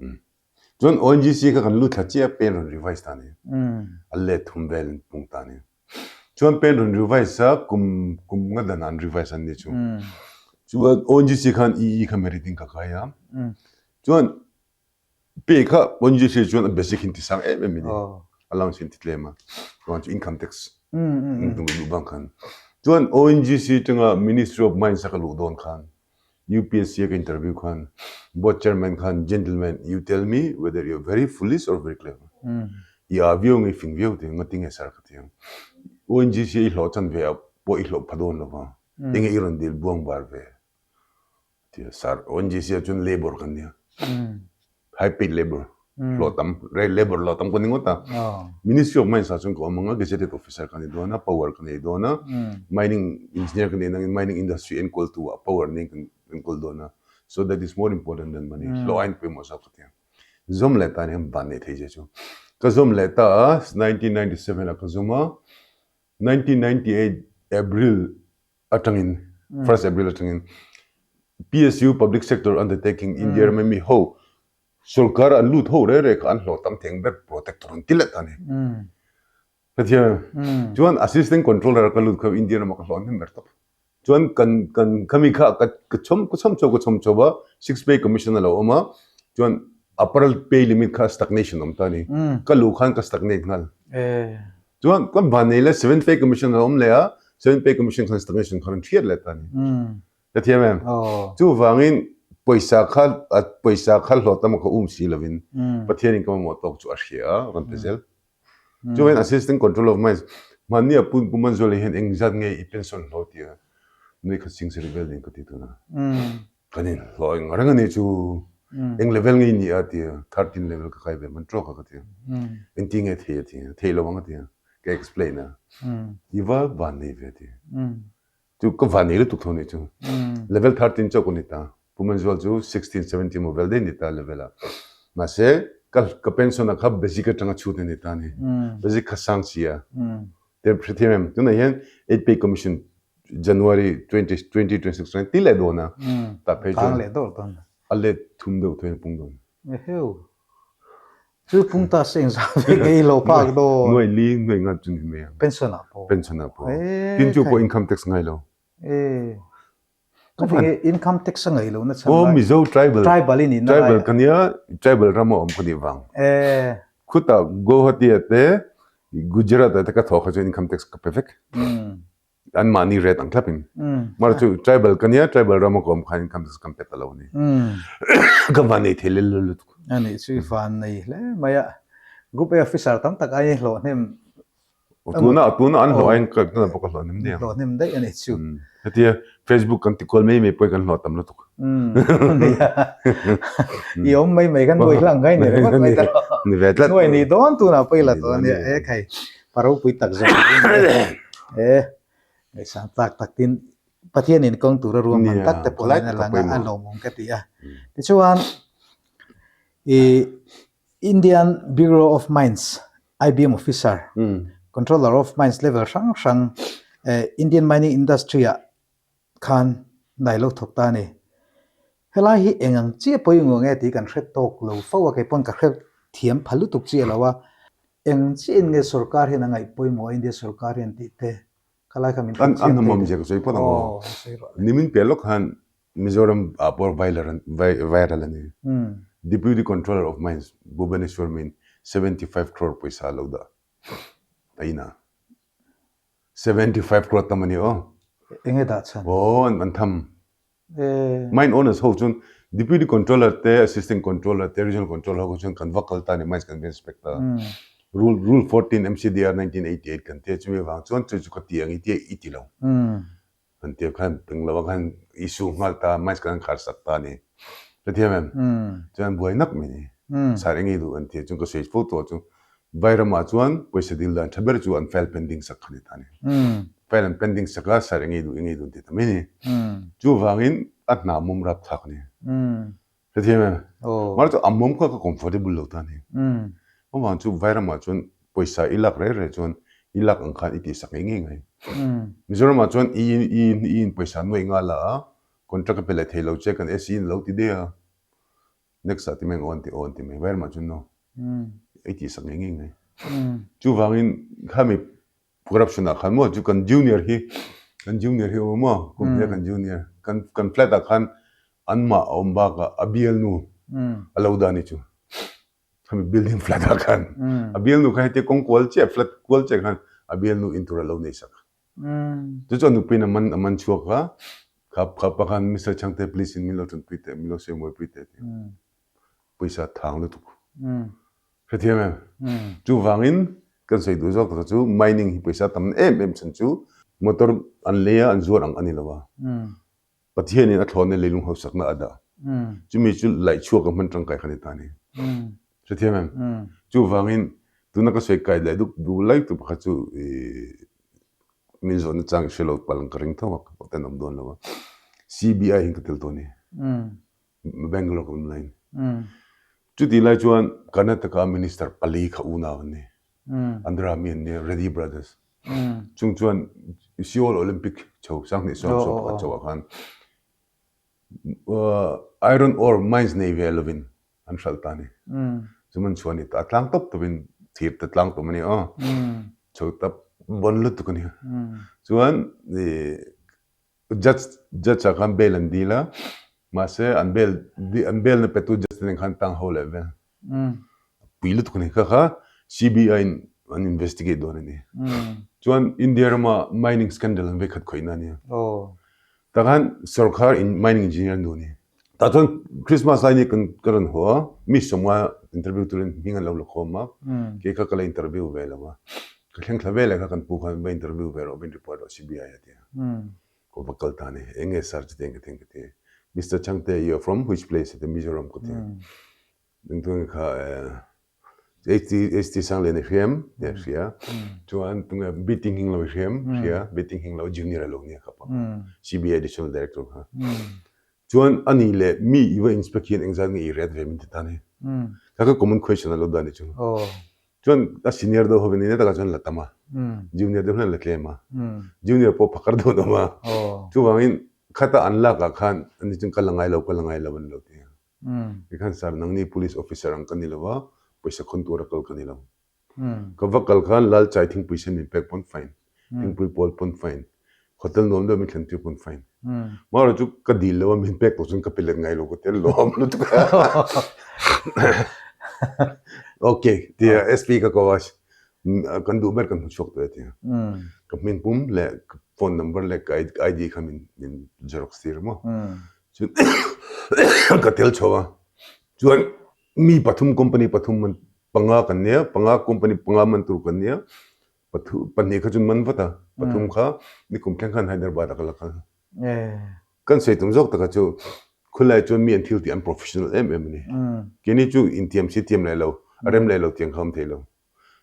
Chuan ONGC kha kan lut thla chiah pen rawn revise ta ni. A let thum vel in pung ta ni. Chuan pen rawn revise a, kum kum nga dan an revise an ni chu. Chuan ONGC khan EE kha merit in ka kai a. Chuan pay kha ONGC chuan a basic in ti sang em em a ni. Allowance in ti tlem a. Chuan chu income tax duh bang khan. Chuan ONGC tanga Ministry of Mines a ka luh dawn khan UPSC a ka interview khan board chairman khan gentleman you tell me whether you are very foolish or very clever i aa viau nge i fing viau tih nga tinge sir ka ti ang ONGC a i hlawh chan ve ah pawh i hlawh pha dawn lo va enge i rawn dil buang bar ve ti a sir ONGC ah chuan labour kan nia High paid labour hlawh tam labour hlawh tam ka ni ngawt a. Ministry of Mines ah chuan ka awm ang a, gazetted officer ka ni dawn a, power ka nei dawn a, mining engineer ka ni nangin mining industry enkawl tu ah power nen kan enkawl dawn a. So that is more important than money. Hlawh aiin pawimawh zawk ka ti a. Zawm leh ta nia ban nei thei che chu. Ka zawm leh ta a, 1997 ah ka zawm a, 1998 April atangin first April atangin PSU Public Sector Undertaking India rama mi ho sorkar an lut ho reh reh kha an hlawh tam theng ber protector an ti let a ni. Pathian chuan Assistant Controller ka lut kha India rama ka hlawh hnem ber tawp. Chuan kan kan khami kha ka ka chhawm ka chhawm chho ka chhawm chho a six pay commission a lo awm a chuan upper pay limit kha stagnation awm ta a ni. Ka luh khan ka stagnate nghal. Chuan kan van nei le Seventh Pay Commission a awm leh a, Seventh Pay Commission khan stagnation khan an hriat leh ta a ni. Ka thiam em? Chuvangin pawisa kha pawisa kha hlawt emaw kha um si lovin Pathianin ka mamawh tawk chu a hria a, rawn pe zel. Chuvangin Assistant Controller of Mines hmanni a Pu Manzuala hian engzat nge i pension hlawh tia nui khat sing seri vel nen ka ti tun a. Kan in hlawh eng reng a nih chu eng level nge i nih a ti a, 13 level ka kai ve hman tawk a ka ti a, engti nge thei a ti a, thei lo ang a ti a, ka explain a, i va van nei ve a ti a, chu ka van nei lutuk tho a nih chu, level 13 chauh ka ni ta, Pu Manzual chu 16, 17 maw vel daih a ni ta level ah, mahse ka ka pension a kha basic atanga chhut a ni ta a ni, basic kha sang si a, Te hrethiam em? Tunah hian Eight Pay Commission January 2026 atangin ti leh dawn a, tah phei chuan a let thum deuh thuin a pung dawn. Eheu. Chu pung ta se engzah ve nge i lo phak dawn? Nuai li, nuai ngat chu ni mai ang. Pension ah pawh. Pension ah pawh. Tin chu pawh income tax ngai lo. E. Ka ti nge income tax a ngaih lohna chhan lai. Aw Mizo tribal. Tribal i nihna lai. Tribal ka nia, tribal rama awm ka nih vang. E. Khutah Guwahati ah te Gujarat ah te ka thawk kha chuan income tax ka pe vek. An mahni rate ang thlap in. Mara chu tribal ka nia, tribal rama ka awm khan income tax kan pe ta lo a ni. Ka van nei thei lel lutuk. A nih chu i van nei hle mai a. Group A officer tam tak aiin hlawh hnem Tuna tuna an hlawh aiin ka tuna pawh ka hlawh hnem daih ang. Hlawh hnem daih a ni chu. Hetia Facebook kan ti kual mai mai pawh hi kan hlawh tam lutuk. I awm mai mai kan buai hlang ngai ni ringawt mai ta lo. Ni ve tlat. Nuai ni dawn tunah pawh i la tawh a nia. E khai pa ropui tak zawk e ngaihsang tak tak tin Pathianin kawng tura ruahman tak te pawh nen a lang a, a lawmawm ka ti a. Tichuan i Indian Bureau of Mines, IBM Officer, Controller of Mines level hrang hrang Indian Mining Industry ah khan nai lo thawk ta a ni. Helai hi eng ang chiah pawimawh nge tih kan hre tawk lo fo a, kei pawn ka hre thiam pha lutuk chiah lo a. Eng chiahin nge sorkar hian a ngaih pawimawh a India sorkar hian tih te khalai kha min hrilh chiang thei te. Ka sawi phawt ang aw. Nimin piah lawk khan Mizoram ah pawh viral a ni. Deputy Controller of Mines Bhubaneswar min 75 crore pawisa a lo dah a inah. 75 crore tam a ni aw. Enge dah chhan? Aw an tham. Mine owners ho chuan Deputy Controller te, Assistant Controller te, Regional Controller ho chuan kan va kal ta a ni, mines kan va inspect ta. Rule Rule 14 MCDR 1988 kan tia chumi avang chuan chu chu ka ti ang i tia i ti lo. Kan tia khan peng lo a khan i su nghal ta, mines kan khar sak ta a ni. Ka thiam em? Chuan buai nak mai ni. Sar eng i duh an tia chuan ka sawi fo tawh chu Vairamah chuan pawisa dil dan tha ber chu an file pending sak kha ni ta a ni. File an pending sak a, sar eng i duh eng i duh an ti ta mai a ni. Chuvangin a hna mum rap thlak a ni. Ka thiam em? Mahse chu a mum kha ka comfortable lo ta a ni. Chuvang chu Vairamah chuan pawisa i lak reh reh chuan i lak ang khan i tihsak ngei ngei ngai. Mizoramah chuan i i in pawisa nuaih nghal la a, contract a pe leh thei lo che kan SE in a lo ti daih a. Next ah ti mai ang aw an ti aw an ti mai. Vairamah chuan no. I tihsak ngei ngei ngai. Chuvangin khami. Corruption ah khan maw chu kan junior hi kan junior hi awm maw kum hnia kan junior kan kan flat ah khan anmah a awm bakah a bialnu a lo dah ni chu khami building flat ah khan a bialnu kha heti kawng kual chiah flat kual chiah khan a bialnu in tur a lo nei sak chu chu a nupuiin a man a man chhuak a kha kha pa khan Mister Chhangte please in min lo tanpui teh min lo sawimawi pui teh tih pawisa thang lutuk Hrethiam em? Chuvangin kan sawi duh zawk tak chu mining hi pawisa tam em em chhan chu motor an lei a an zuar ang a ni lo a. Pathianin a thlawnna leilung hausakna a dah. Chumi chu laih chhuak a hman tangkai kha ni ta a ni. Hrethiam em? Chuvangin tuna ka sawi kai leh dup duh lai tur pakhat chu min zawhna chang i hre lo palh ang ka ring tho a, ka tenawm dawn lo a. CBI hi ka tel tawh a ni. Bangalore ka awm laiin. Chutih lai chuan Karnataka Minister pali kha unau an ni. Andhra mi an ni, Reddy Brothers. Chung chuan Seoul Olympic chho sanghnih sawm sawm pakhat chho ah khan iron ore mines nei ve lovin an hralh ta a ni. Chu man chhuah a ni ta. A tlang tawp tawpin thir te tlang tawp a ni aw. Chho tap bon lutuk a ni. Chuan Judge judge ah khan bail an dil a, mahse an bail an bail na petu judge te nen khan tang ho leh vel. Pui lutuk a ni kha kha CBI in an investigate dawn a ni. Chuan India rama mining scandal an vei khat khawih na a nia. Tah khan sorkar in mining engineer an duh a ni. Tah chuan Christmas lai ni kan ka rawn haw a, mi sawmnga interview turin hming an lo la khawm a, kei kha ka la interview ve lo a. Ka thleng thla veleh kha kan pu khan va interview ve rawh, va in report rawh CBI a ti a. Ka va kal ta a ni, eng nge sir chutiang ka ti ang ka ti. Mister Chhangte you are from which place a ti, Mizoram ka ti a. Engtin nge kha HT HT Sanglian i hriam ti a hria. Chuan tunge Beating Hinglo i hriam hria, Beating Hinglo junior a lo nia kha pa kha, CBI additional director kha. Chuan ani leh mi i va inspect hian engzat nge i ret ve min ti ta ni. Kha kha common question a lo dah ni chu. Chuan a senior deuh hovin ina takah chuan la tam a, junior deuh hian la tlem a, junior pawh phakar deuh an awm a. Chuvangin khata an lakah khan ani chuan ka la ngai lo ka la ngai lo an lo ti a. Tikhan sir nangni police officer ang ka ni lo a, pawisa khawn tura kal ka ni lo. Ka va kal khan lal chai thingpui sen min pek pawn fine, thingpui pawl pawn fine, hotel nuam deuh min thlen tir pawn fine. Marawh chu ka dil lo a min pek tawh chuan ka pe let ngai lo ka ti a lawm lutuk a. Ok tia SP ka ko a kan duh ber kan hmu chhuak tawh e tia. Ka hming pum leh ka phone number leh ka ID kha min min xerox tir maw. Chuan ka tel chho a chuan mi pathum company pathum man panga kan nia panga company panga man tur kan nia pathu pahnih kha chu man vat a pathum kha nikum thleng khan Hyderabad ah ka la kal kan sawi tum zawk taka chu khulai chuan mi an thil tih an professional em em a ni keini chu intiam si tiam leh lo a rem leh lo tiang kha awm thei lo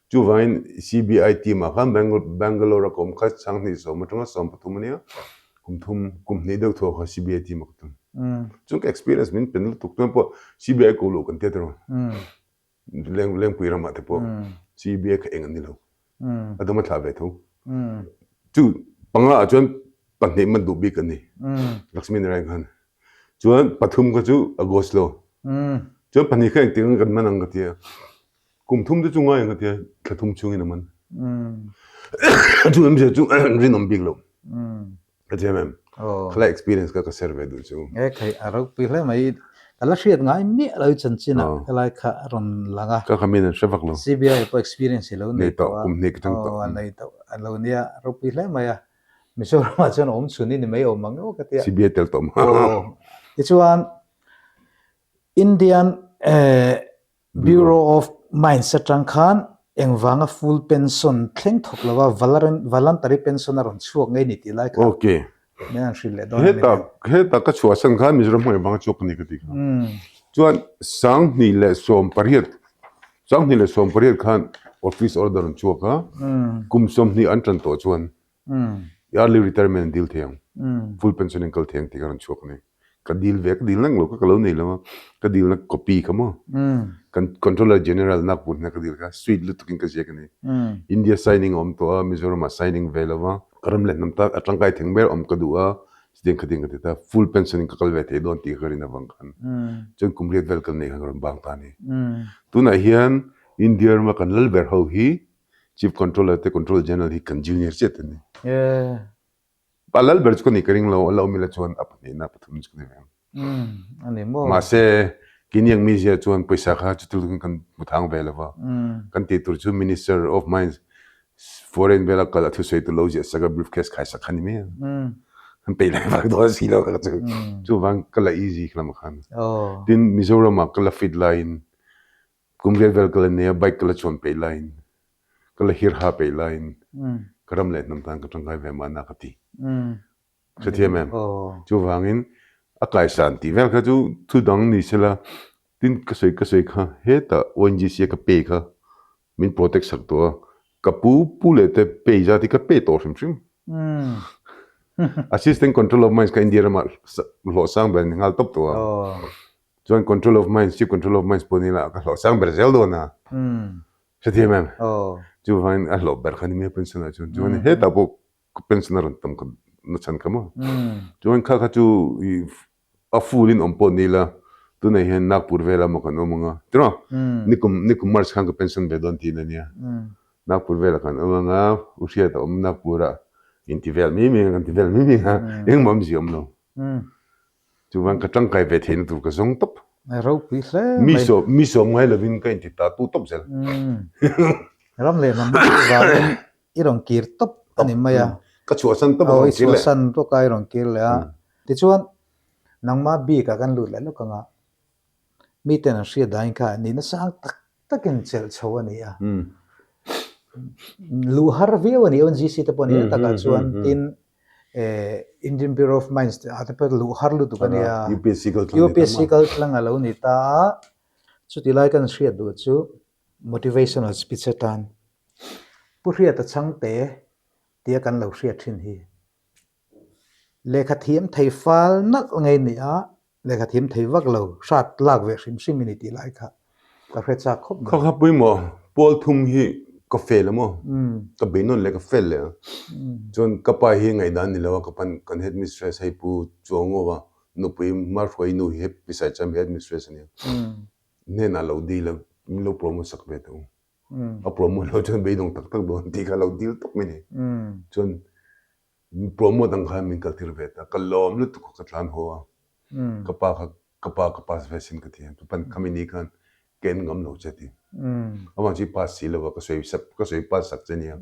Chuvangin CBI team ah khan Bangalore a ka awm kha Sanghnih sawm atanga 13 a nia, kum thum kum hnih deuh thuah kha CBI team a ka tum. Chuan ka experience min pen lutuk chuan pawh CBI ko loh kan tia tiraw. Lengpui ramah te pawh CBI kha eng an ni lo. A dam a thlah ve tho. Chu panga ah chuan pahnih man duh bik an ni. Lakshmi Narayan khan. Chuan pathum kha chu a ghost lo. Chuan pahnih kha engtik ang kan man ang ka tia. Kum thum te chu ngai ang ka tia, thla thum chhungin a man. Chu awmzia chu rinawm bik lo. Ka thiam em? Khalai experience kha ka share ve duh chu. E khai a ropui hle mai. Ka la hriat ngai miah lo chanchin ah helai kha a rawn lang a. Ka kha min an hre vak lo. CBI pawh experience hi lo nei tawh a. Kum hnih ka chang tawh. Aw nei tawh a lo nia ropui hle mai a. Mizoram ah chuan awm chhun i ni mai awm ang emaw ka tia. CBI tel tawh ma. Tichuan Indian Bureau of Mines atang khan engvanga full pension thleng thawk lova voluntary pension a rawn chhuak ngei ni tih lai kha min han hrilh leh dawn a ni. Heta ka chhuahsan khan Mizoram hmang engvanga chhuak ka ni ka ti kha. Chuan 2018, 2018 khan office order an chhuak a, kum 20 an tan tawh chuan Early retirement an dil thei ang. Full pension in kal thei ang tih kha rawn chhuak a ni. Ka dil ve, ka dil reng lo kha ka lo nei lo a, ka dilna copy kha maw kan Controller General Nagpur hna ka dil kha sweet lutuk in ka ziak a ni. India signing a awm tawh a, Mizoram ah signing ve lo va, ka ram leh hnam tak a tangkai theng ber awm ka duh a, chutiang khatin ka ti ta, full pension in ka kal ve thei dawn tih kha ka rin avang khan chuan kum riat vel kal nei khan ka rawn bang ta a ni. Tunah hian India rama kan lal ber ho hi. Chief Controller te Controller General hi kan junior chiah te ni. A lal ber chu ka nih ka ring lo, a lo mila chuan a pahnihna pathum chu ka ni ve ang. A ni maw? Mahse, keini ang mizia chuan pawisa kha chuti lutukin kan hmu thang ve lo va. Kan tih tur chu Minister of Mines foreign vela kal a thusawi tur lo ziah sak a briefcase khai sak kha ni mai a. Kan peih lai vak dawn si lo kha chu. Chuvang ka la easy kha lamah khan. Tin, Mizoramah ka la fit laiin kum riat vel ka la nei a, bike ka la chuan peih laiin, ka la hirha peih laiin ka ram leh hnam tan ka tangkai ve mahna ka ti. Hrethiam em? Chuvangin a kaisan tih vel kha chu thu dang ni sela, tin ka sawi ka sawi kha hetah ONGC a ka pe kha min protect sak tawh a, ka pu pu leh te pay zat hi ka pe tawh hrim hrim. Assistant Controller of Mines kha India ramah hlawh sang ber a ni nghal tawp tawh a. Chuan Controller of Mines, Chief Controller of Mines pawh ni ila ka hlawh sang ber zel dawn a. Hrethiam em? Chuvangin a hlawh ber kha ni mai pension ah chuan. Chuan hetah pawh ka pension a rawn tam kha na chhan kha maw. Chuan kha kha chu i a full in awm pawh ni ila tunah hian Nagpur vel ah maw kan awm anga tiraw nikum nikum March khan ka pension ve dawn tih a nia. Nagpur velah kan awm anga u hriat a awm Nagpur ah inti vel mai mai a kan ti vel mai mai a engmah awmzia awm lo. Chuvang ka tangkai ve theihna tur ka zawng tawp. Ropui hle mai. Mi sawm mi sawm ngai lovin ka inti ta tu tawp zel. Ram leh hnam vangin i rawn kir tawp a ni mai a. Ka chhuahsan tawp a rawn kir leh. I chhuahsan tawk a i rawn kir leh a. Tichuan nangmah bik ah kan lut leh lawk ang a. Miten an hriat dahin kha nihna sang tak takin chelh chho a ni a. Luh har viau a ni ONGC te pawh a ni a takah chuan tin Indian Bureau of Mines te ah te pawh luh har lutuk a ni a. UPSC kaltlang a lo ni ta a. Chuti lai kan hriat duh chu motivational speech atan Pu Hriata Chhangte tia kan lo hriat thin hi. Lehkha thiam thei fal nalh ngei ni a, lehkha thiam thei vak lo, hrat lak ve hrim hrim i ni tih lai kha ka hre chak khawp mai. Kha kha pawimawh, Pawl thum hi ka fel a maw? Ka bei nawn leh ka fel leh a. Chuan ka pa hi ngaihdan ni lo a, ka pan kan headmistress hei Pu Chuangova nupui Marhuai nu hi Pisai Cham headmistress a nia. Hnenah lo dil a, min lo promote sak ve teh u. A promote lo chuan beidawng tak tak dawn tih kha lo dil tawp mai ni. Chuan promote ang khan min kaltir ve ta, ka lawm lutuk kha ka tlan haw a, ka pa kha ka pa ka pass ve sin ka ti a, ka pan khami ni khan ka en ngam lo che ti. Amah chu i pass si lo a, ka sawi sak ka sawi pass sak che nia,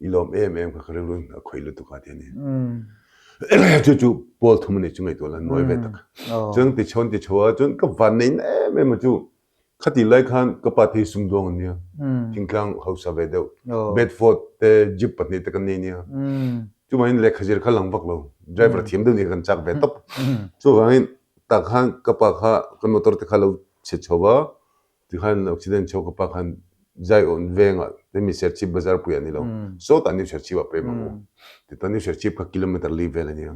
i lawm em em kha ka rilru in a khawih lutuk a ti a ni. Chu chu pawl thum a nih chu ngaihtuah la nawi ve tak. Chuan ti chho an ti chho a, chuan ka van nei na em em a chu Khati lai khan ka pa thei sumdawng an nia, thingtlang hausa ve deuh, Bedford te jeep pahnih te kan nei nia. Chuvangin lehkha zir kha lang vak lo, driver thiam deuh nih kan chak ve tawp. Chuvangin tah khan ka pa kha ka motor te kha lo chhe chho va, tikhan accident chho ka pa khan Zion vengah te mi Serchhip bazar puiah ni lo, sawtah New Serchhip ah pem ang u. Tichuan New Serchhip kha kilometer li vel a nia,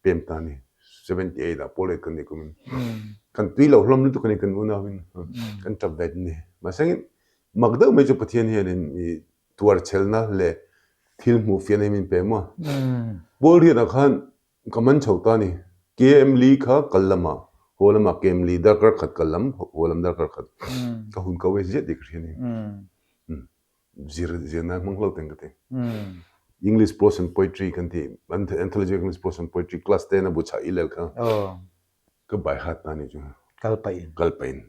pem ta a ni. 78 ah pawl kan ni kumin kan tui lo hlawm lutuk ani kan unau in kan tap ve ni mahse mak deuh mai chu Pathian hian in i tuar chelna leh thil hmuh fiahna hi min pe maw pawl riat ah khan ka man chho ta ni KM li kha kal lamah haw lamah KM li darkar khat kal lam haw lam darkar khat ka hun ka waste ziah tih ka hria ni. Zir zirna hmang hlo ten ka ti. English prose and poetry kan ti anthology of English prose and poetry class ten a bu chah i lel kha ka bai hat ta ni chu. Kal pahin. Kal pahin.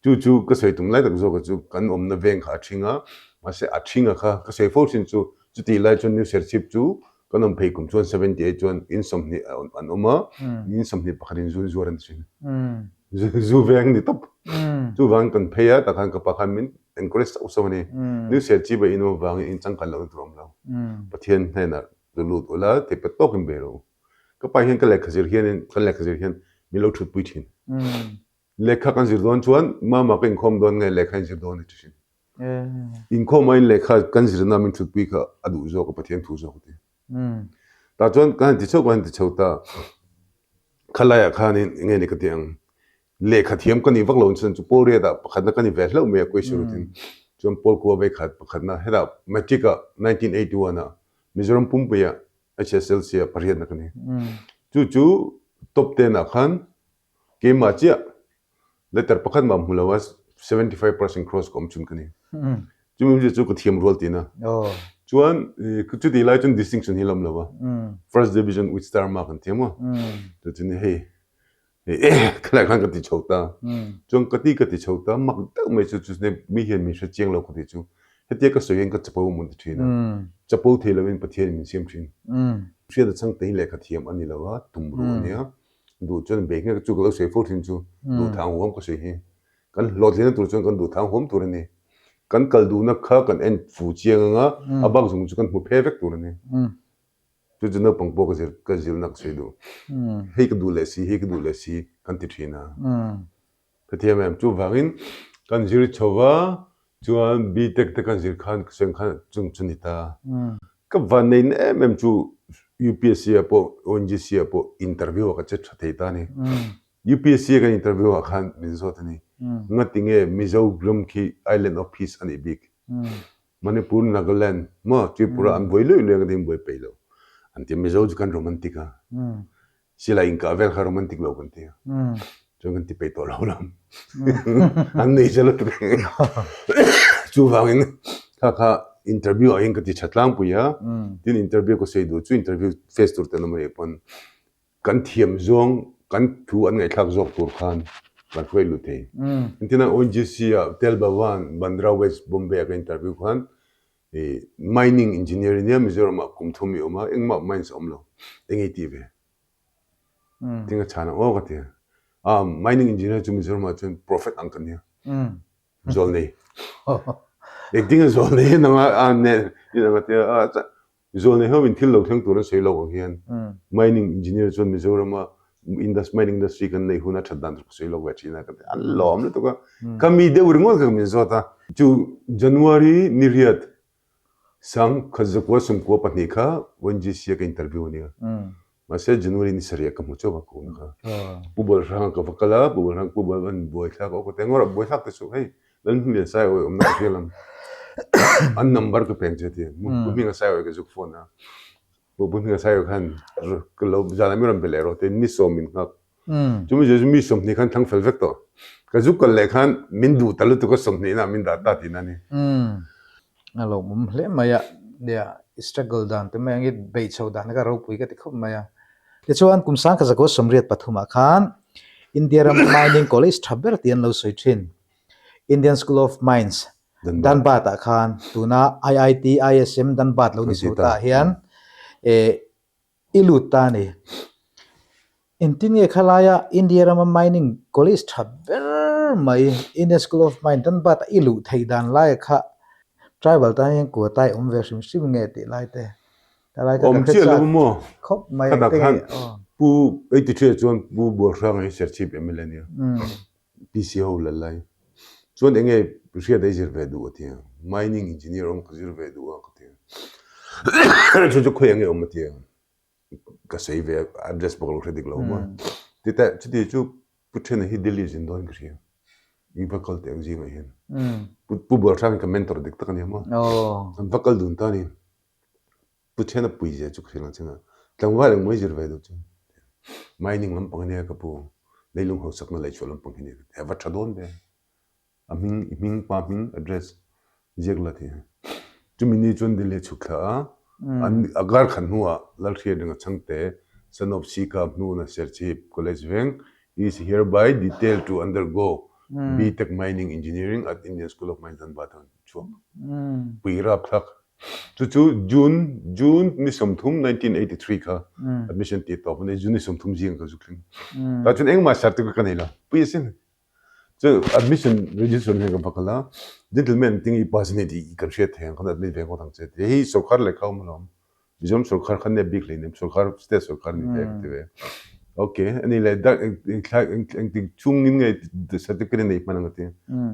Chu chu ka sawi tum lai tak zawk chu kan awmna veng kha a thing a, mahse a thinga kha ka sawi fo thin chu chutih lai chuan New Serchhip chu kan awm phei kum chuan 78 chuan in 20 an awm a, in 21 in zu zuar an ti thin. Zu veng ni tawp. Chuvang kan phei a, takhan ka pa khan min encourage sauh sauh a ni. New Serchhip a in awm avangin in changkan lohna tur a awm lo. Pathian hnenah zu lut ula, theih pet tawkin bei rawh u. Ka pa hian ka lehkha zir hianin, kan lehkha zir hian min lo thutpui thin. Lehkha kan zir dawn chuan mama ka inkhawm dawn nge lehkha in zir dawn a ti thin. Inkhawm aiin lehkha kan zirna min thutpui kha a duh zawk a, Pathian thu zawk a ti. Tah chuan kan han ti chho kan han ti chho ta. Khalaiah khanin eng nge ni ka ti ang, lehkha thiam ka nih vak lo chuan chu Paul Riat ah pakhatna ka ni ve hlauh mai a Kawih Surutin chuan Paul Kua vei khat pakhatna hetah Matric ah 1981 ah Mizoram pumpui ah HSLC ah pariatna ka ni. Chu chu top ten ah khan keimah chiah letter pakhat mah hmu lo a 75% cross ka awm chhun ka ni. Chumi awmzia chu ka thiam rual tihna. Chuan chutih lai chuan distinction hi a la awm lo va, first division with star mark an ti a maw? Chu chu ni hei khalai khan ka ti chho ta. Chuan ka ti ka ti chho ta, mak deuh mai chu chu mi hian min hre chiang lo ka ti chu. Hetia ka sawi hian ka chapo awm an ti thin a, chapo thei lovin Pathian in min siam thin. Hriat a chhang te hi lehkha thiam a ni lo a, tumruh a nia. Duh chuan bei nghek chu ka lo sawi fo thin chu, duhthang huam ka sawi hi. Kan hlawhtlinna tur chuan kan duhthang huam tur a ni. Kan kal duhna kha kan en fu chiang anga a bak zung chu kan hmu phe vek tur a ni. Chu chu naupang pawh ka zir ka zirna ka sawi duh. Hei ka duh leh si, hei ka duh leh si kan ti thin a. Ka thiam em? Chuvangin kan zir chho va, chuan BTech te kan zir khan ka sawi ang khan chung chu ni ta. Ka van neihna em em chu UPSC ah pawh ONGC ah pawh interview ah ka che tha thei ta a ni. UPSC a kan interview ah khan min zawt a ni. Ngati nge Mizo ram khi Island of Peace a nih bik? Manipur, Nagaland maw Tripura an buai luih luih a ka tin buai peih lo. An ti Mizo chu kan romantic a. Silai inkah vel kha romantic lo kan ti a. Chuan kan ti peih tawh lo lam. An nei zel lutuk. Chuvangin kha kha interview ah hian ka ti tha tlangpui a. Tin interview ka sawi duh chu interview face tur te an awm a nih pawn Kan thiam zawng, kan thu an ngaihthlak zawk tur khan kan hruai lut thei. Engtin a ONGC ah Tel Bhavan, Bandra West, Bombay ah ka interview khan mining engineer nia Mizoram ah kum thum i awm a, engmah mines a awm lo, eng i tih ve? Tin ka chhan ang aw ka ti a. Ah mining engineer chu Mizoram ah chuan prophet ang ka nia. Zawlnei. Engtin a zawlnei nang a ne nang a tia a Zawlnei ho in thil lo thleng tur an sawi lo ang hian mining engineer chuan Mizorama mining industry kan neih hun a that dan tur ka sawi lo ve thin a ka ti an lawm lutuk a ka mi deuh ringawt kha min zawt a chu January ni riat sang khat zakua sawmkua pahnih kha ONGC a ka interview a nia Mahse January ni sarih ka hmu chauh a ka awm kha. Pu Bawlhranga ka va kal a, Pu Bawlhrang Pu Bawlhran buaithlak a awk a ti a, Ngawrah buaithlak te suh hei Lalhminglian Saiawi awmna ka hria lam an number ka peng che a ti a, Pu Hminga Saiawi ka zuk phone a, Pu Hminga Saiawi khan ka lo zanah mi rawn be leh rawh tiin ni sawm min nghak. Chumi zir chu mi 20 khan thlang fel vek tawh. Ka zuk kal leh khan min duh ta lutuk a 20 inah min dah ta tihna a ni. A lawmawm hle mai a, nia i struggle dan te mai ang i beih chho dan kha ropui ka ti khawp mai a. Tichuan kum sangkhat zakua sawmriat pathumah khan India ram Mining College tha ber tih an lo sawi thin. Indian School of Mines, Dhanbad ah khan tuna IIT ISM Dhanbad lo ni chho ta hian eh I lut ta a ni. Engtin nge khalaia India rama mining college tha ber mai Indian School of Mine Dhanbad a i luh theih dan laia kha tribal tan hian quota i awm ve hrim hrim nge tih lai te khalai kha ka Awm hre chiah chak lo maw? khawp mai Khatak engtin khan nge aw. Pu 83 ah chuan Pu Bualhranga hi Serchhip mla a nia. PC ho lal lai chuan eng nge hriat ei zir ve duh a ti a, mining engineer awm ka zir ve duh a ka ti a, chu chu khawi eng nge awm a ti a, ka sawi ve a address pawh ka lo hre dik lo maw, titeh chuti chu Pu Thena hi Delhi zin dawn ka hria, i va kal teh ang zingah hian, Pu Bualhrang hi ka mentor dik tak a nia maw, an va kal dun ta a ni. Pu Thiana pui zia chu ka hrilh ang che nga, tlangval engmaw i zir ve duh chu? Mining lampang ania ka pu, leilung hausakna laihchhuah lampang hi ania ka ti a, va tha dawn ve. A hming, i hming, pa hming, address ziak la ti a. Chumi ni chuan Delhi a chhuk thla a, an a kar khat hnuah Lalhriatrenga Chhangte, son of Sika Hnuna Serchhip College Veng, is hereby detailed to undergo B.Tech Mining Engineering at Indian School of Mines Dhanbad a chhuak. Pui rapthlak. Chu chu June, June ni 30, 1983 kha admission tih tawp a ni. June ni 30 zing ka zuk thleng. Tah chuan engmah certificate ka nei lo. Pui asin. Chu admission register hian ka va kal a, gentleman ting i pass a ni tih kan hriat thei ang khan admit ve ngawt ang che ti. Hei sorkar lehkha awm alawm. Mizoram sorkar khan nep bik hleinem, sorkar state sorkar ni ve ka ti ve. Ok, ani leh dak engtik chungin nge certificate a nei hman ang a ti.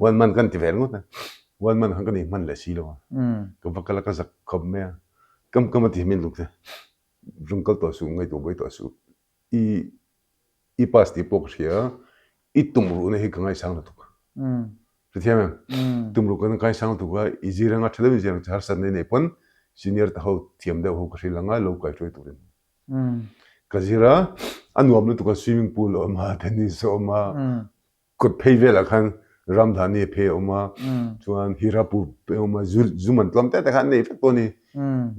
One month kan ti ve ringawt a. One month khan ka nei hman leh si lo a. Ka va kal a ka zak khawp mai a. Kam kam a ti min lung te. Rung kal tawh suh, ngaihtuah buai tawh suh. I i pass tih pawh ka hria a, i tumruhna hi ka ngaisang lutuk. Hrethiam em? Tumruh kan ngaisang lutuk a, i zir anga tha deuhin zir ang che harsatna i neih pawn senior te ho thiam deuh ho ka hrilh anga lo kaihruai turin. Ka zir a, a nuam lutuk a swimming pool a awm a, tennis a awm a, kawt phei velah khan. Ramdhani phei a awm a, chuan Hirapur phei a awm a, zu zu man tlawm te te kha an nei vek tawh a ni.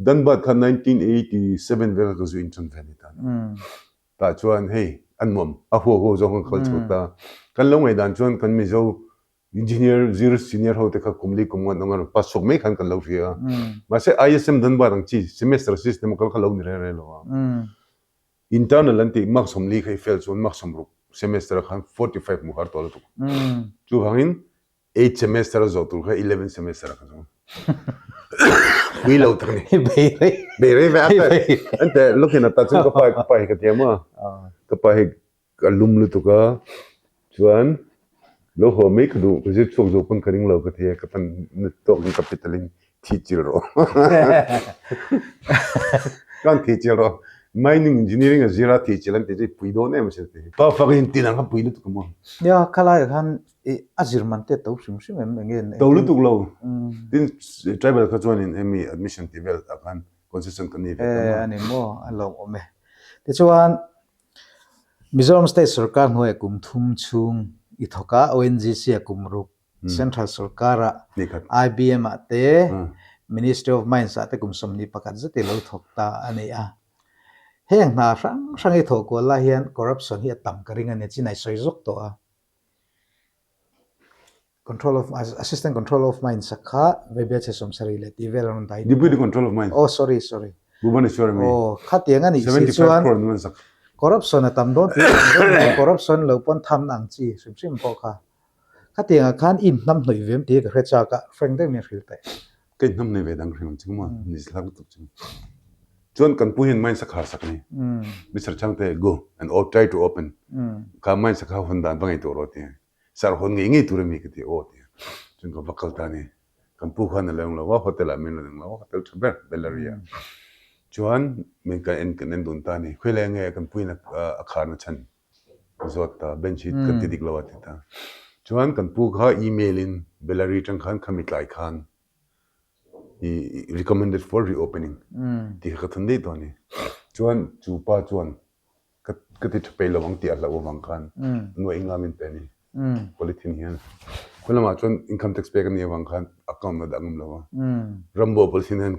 Dhanbad kha 1987 vel kha ka zu inṭan ve a ni ta. Tah chuan hei a nuam, a huau huau zawng khan kal chho ta. Kan lo ngaihdan chuan kan Mizo engineer zir senior ho te kha kum li kum ngan ang a pass chhuak mai khan kan lo hria a. Mahse ISM Dhanbad ang chi semester system a kal kha lo ni reng reng lo a. Internal an tih mark 40 kha i fail chuan mark 60 semester ah khan 45 hmuh har tawh lutuk. Chuvangin eight semester a zawh tur kha 11 semester ah ka zawng. Pui lo tak ni. Bei rei. Bei rei ve a. Ante looking at ta chuan ka pa ka pa hi ka tiam a. Ka pa hi Ka lum lutuk a, chuan lo haw mai ka duh, ka zir chhuak zawk pawn ka ring lo ka ti a, ka pan na tawkin ka petal in thi chil rawh. Chuan thi chil rawh, mining engineering a zir a thi chil an ti chu i pui dawn em asin a ti. Pa fak in tin ang kha pui lutuk a maw? Nia, khalai ah khan i a zir man te to hrim hrim em eng nge? To lutuk lo, tin tribal kha chuanin hemi admission tih vel ah khan concession kan nei ve tam a. E, a ni maw, a lawmawm e. Tichuan Mizoram State Sorkar hnuaiah kum thum chhung i thawk a, ONGC ah kum ruk, Central Sorkarah IBM ah te, Ministry of Mines ah te kum 21 zet i lo thawk ta a ni a. Heng hna hrang hrang i thawh kual lai hian corruption hi a tam ka ring a ni, chin a i sawi zawk tawh a. Control of Assistant Control of Mines a kha Vebia chhe 70 leh tih vel a rawn dai. Deputy Control of Mines. Oh sorry sorry. Bhubaneswar mi. Oh khatiang a nih si chuan corruption a tam dawn tih corruption lo pawn thamna ang chi hrim hrim pawh kha. Khatiang ah khan in hnam hnawih ve em tih ka hre chak a, frank deuh in hrilh teh. Ka in hnam hnawih ve dang hrim ang chu maw ni thlak lutuk chu. Chuan kan pu hian mines a khar sak a ni. Mister Chhangte go and try to open. Kha mines a kha hawn dan va ngaihtuah rawh ti. Sir hawn ngei ngei tur a mi ka ti aw ti chuan ka va kal ta a ni. Kan pu khan a lo eng lo a, hotel ah min rawn eng lo a, hotel tha ber Bellaria ah chuan min kan en kan en dun ta a ni. Khawilai nge kan puin a kharna chhan ka zawt ta, bench hi kan ti dik lo a ti ta. Chuan kan pu kha email in Bellary atang khan khami tlai khan i recommended for reopening tih kha ka thawn daih tawh a ni. Chuan chu pa chuan Ka ka ti tha peih lo ang tih a hlauh avang khan nuaih nga min pe a ni. Polythene hian. Khua lamah chuan income tax pek a nih avang khan account a dah ngam lo a. Rambo polythene hian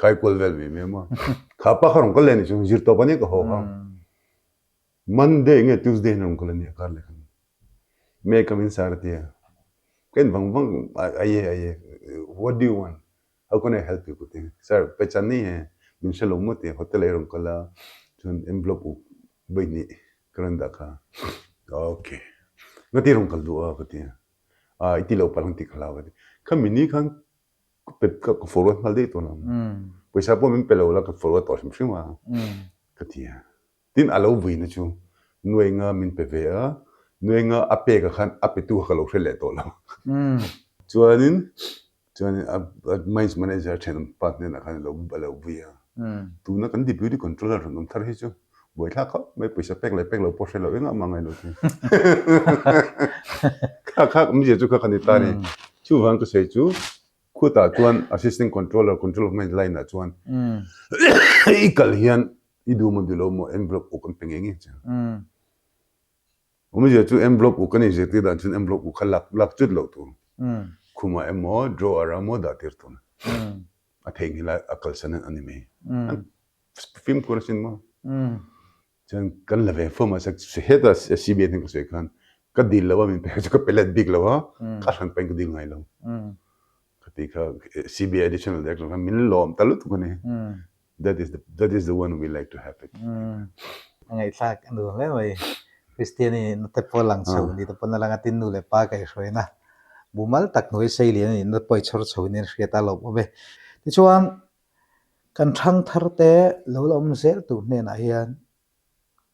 khai kual vel mai mai a maw. Kha pa kha rawn kal leh a nih chu zir tawp a nia ka haw kha. Monday nge Tuesday hian rawn kal a nia kar leh khan. May come in sir a ti a. Ka en vang vang aye aye what do you want? How can I help you ka ti. Sir, pehchan nei he, min hre lo maw ti, hotel ah i rawn kal a, chuan envelope uk vawi hnih ka rawn dah kha. Ok, ngati rawn kal duh a ka ti. Ah, i ti lo palh ang tih ka hlau ka ti. Khami ni khan ka pe ka forward nghal daih tawh lo. Pawisa pawh min pe lo la ka forward tawh hrim hrim a ka ti a. Tin a lo vuina chu nuainga min pe ve a, nuainga a pek ah khan a petu kha ka lo hre leh tawh lo. Chuanin chuanin a mines manager thenawm pa hnenah khan a lo a lo vui a. Tuna kan deputy controller rawn awm thar hi chu buaithlak khawp mai pawisa pek leh pek lo pawh hre lo engah mah ngailo thei. Kha kha awmzia chu kha ka ni ta a ni. Chuvang ka sawi chu khutah chuan assistant controller control of mines line ah chuan i kal hian I duh maw duh lo maw envelope uk an pe ngei ngei che. Awmzia chu envelope uk kan inzirtir dan chuan envelope uk kha lak lak chut loh tur. Khumah emaw drawer ah emaw dah tir tur. A theihnghilh a a kalsan a ni mai. An fimkhur asin maw. Chuan kan la ve fo mahse heta CBN hian ka sawi khan ka dil lo a min pek chu ka pe let bik lo a, ka hran pahin ka dil ngai lo. Ka ti kha CBI additional director khan min lawm ta lutuk a ni. That is the that is the one we like to have it. A ngaihthlak a nuam hle mai. Kristian i nihna te pawh lang chho ni te pawn a lang a, tin nu leh pa kaihhruaina mumal tak hnuai sei lian a nihna pawh i chhawr chho in a hriat a lawmawm e. Tichuan kan thangthar te lo la awm zel tur hnenah hian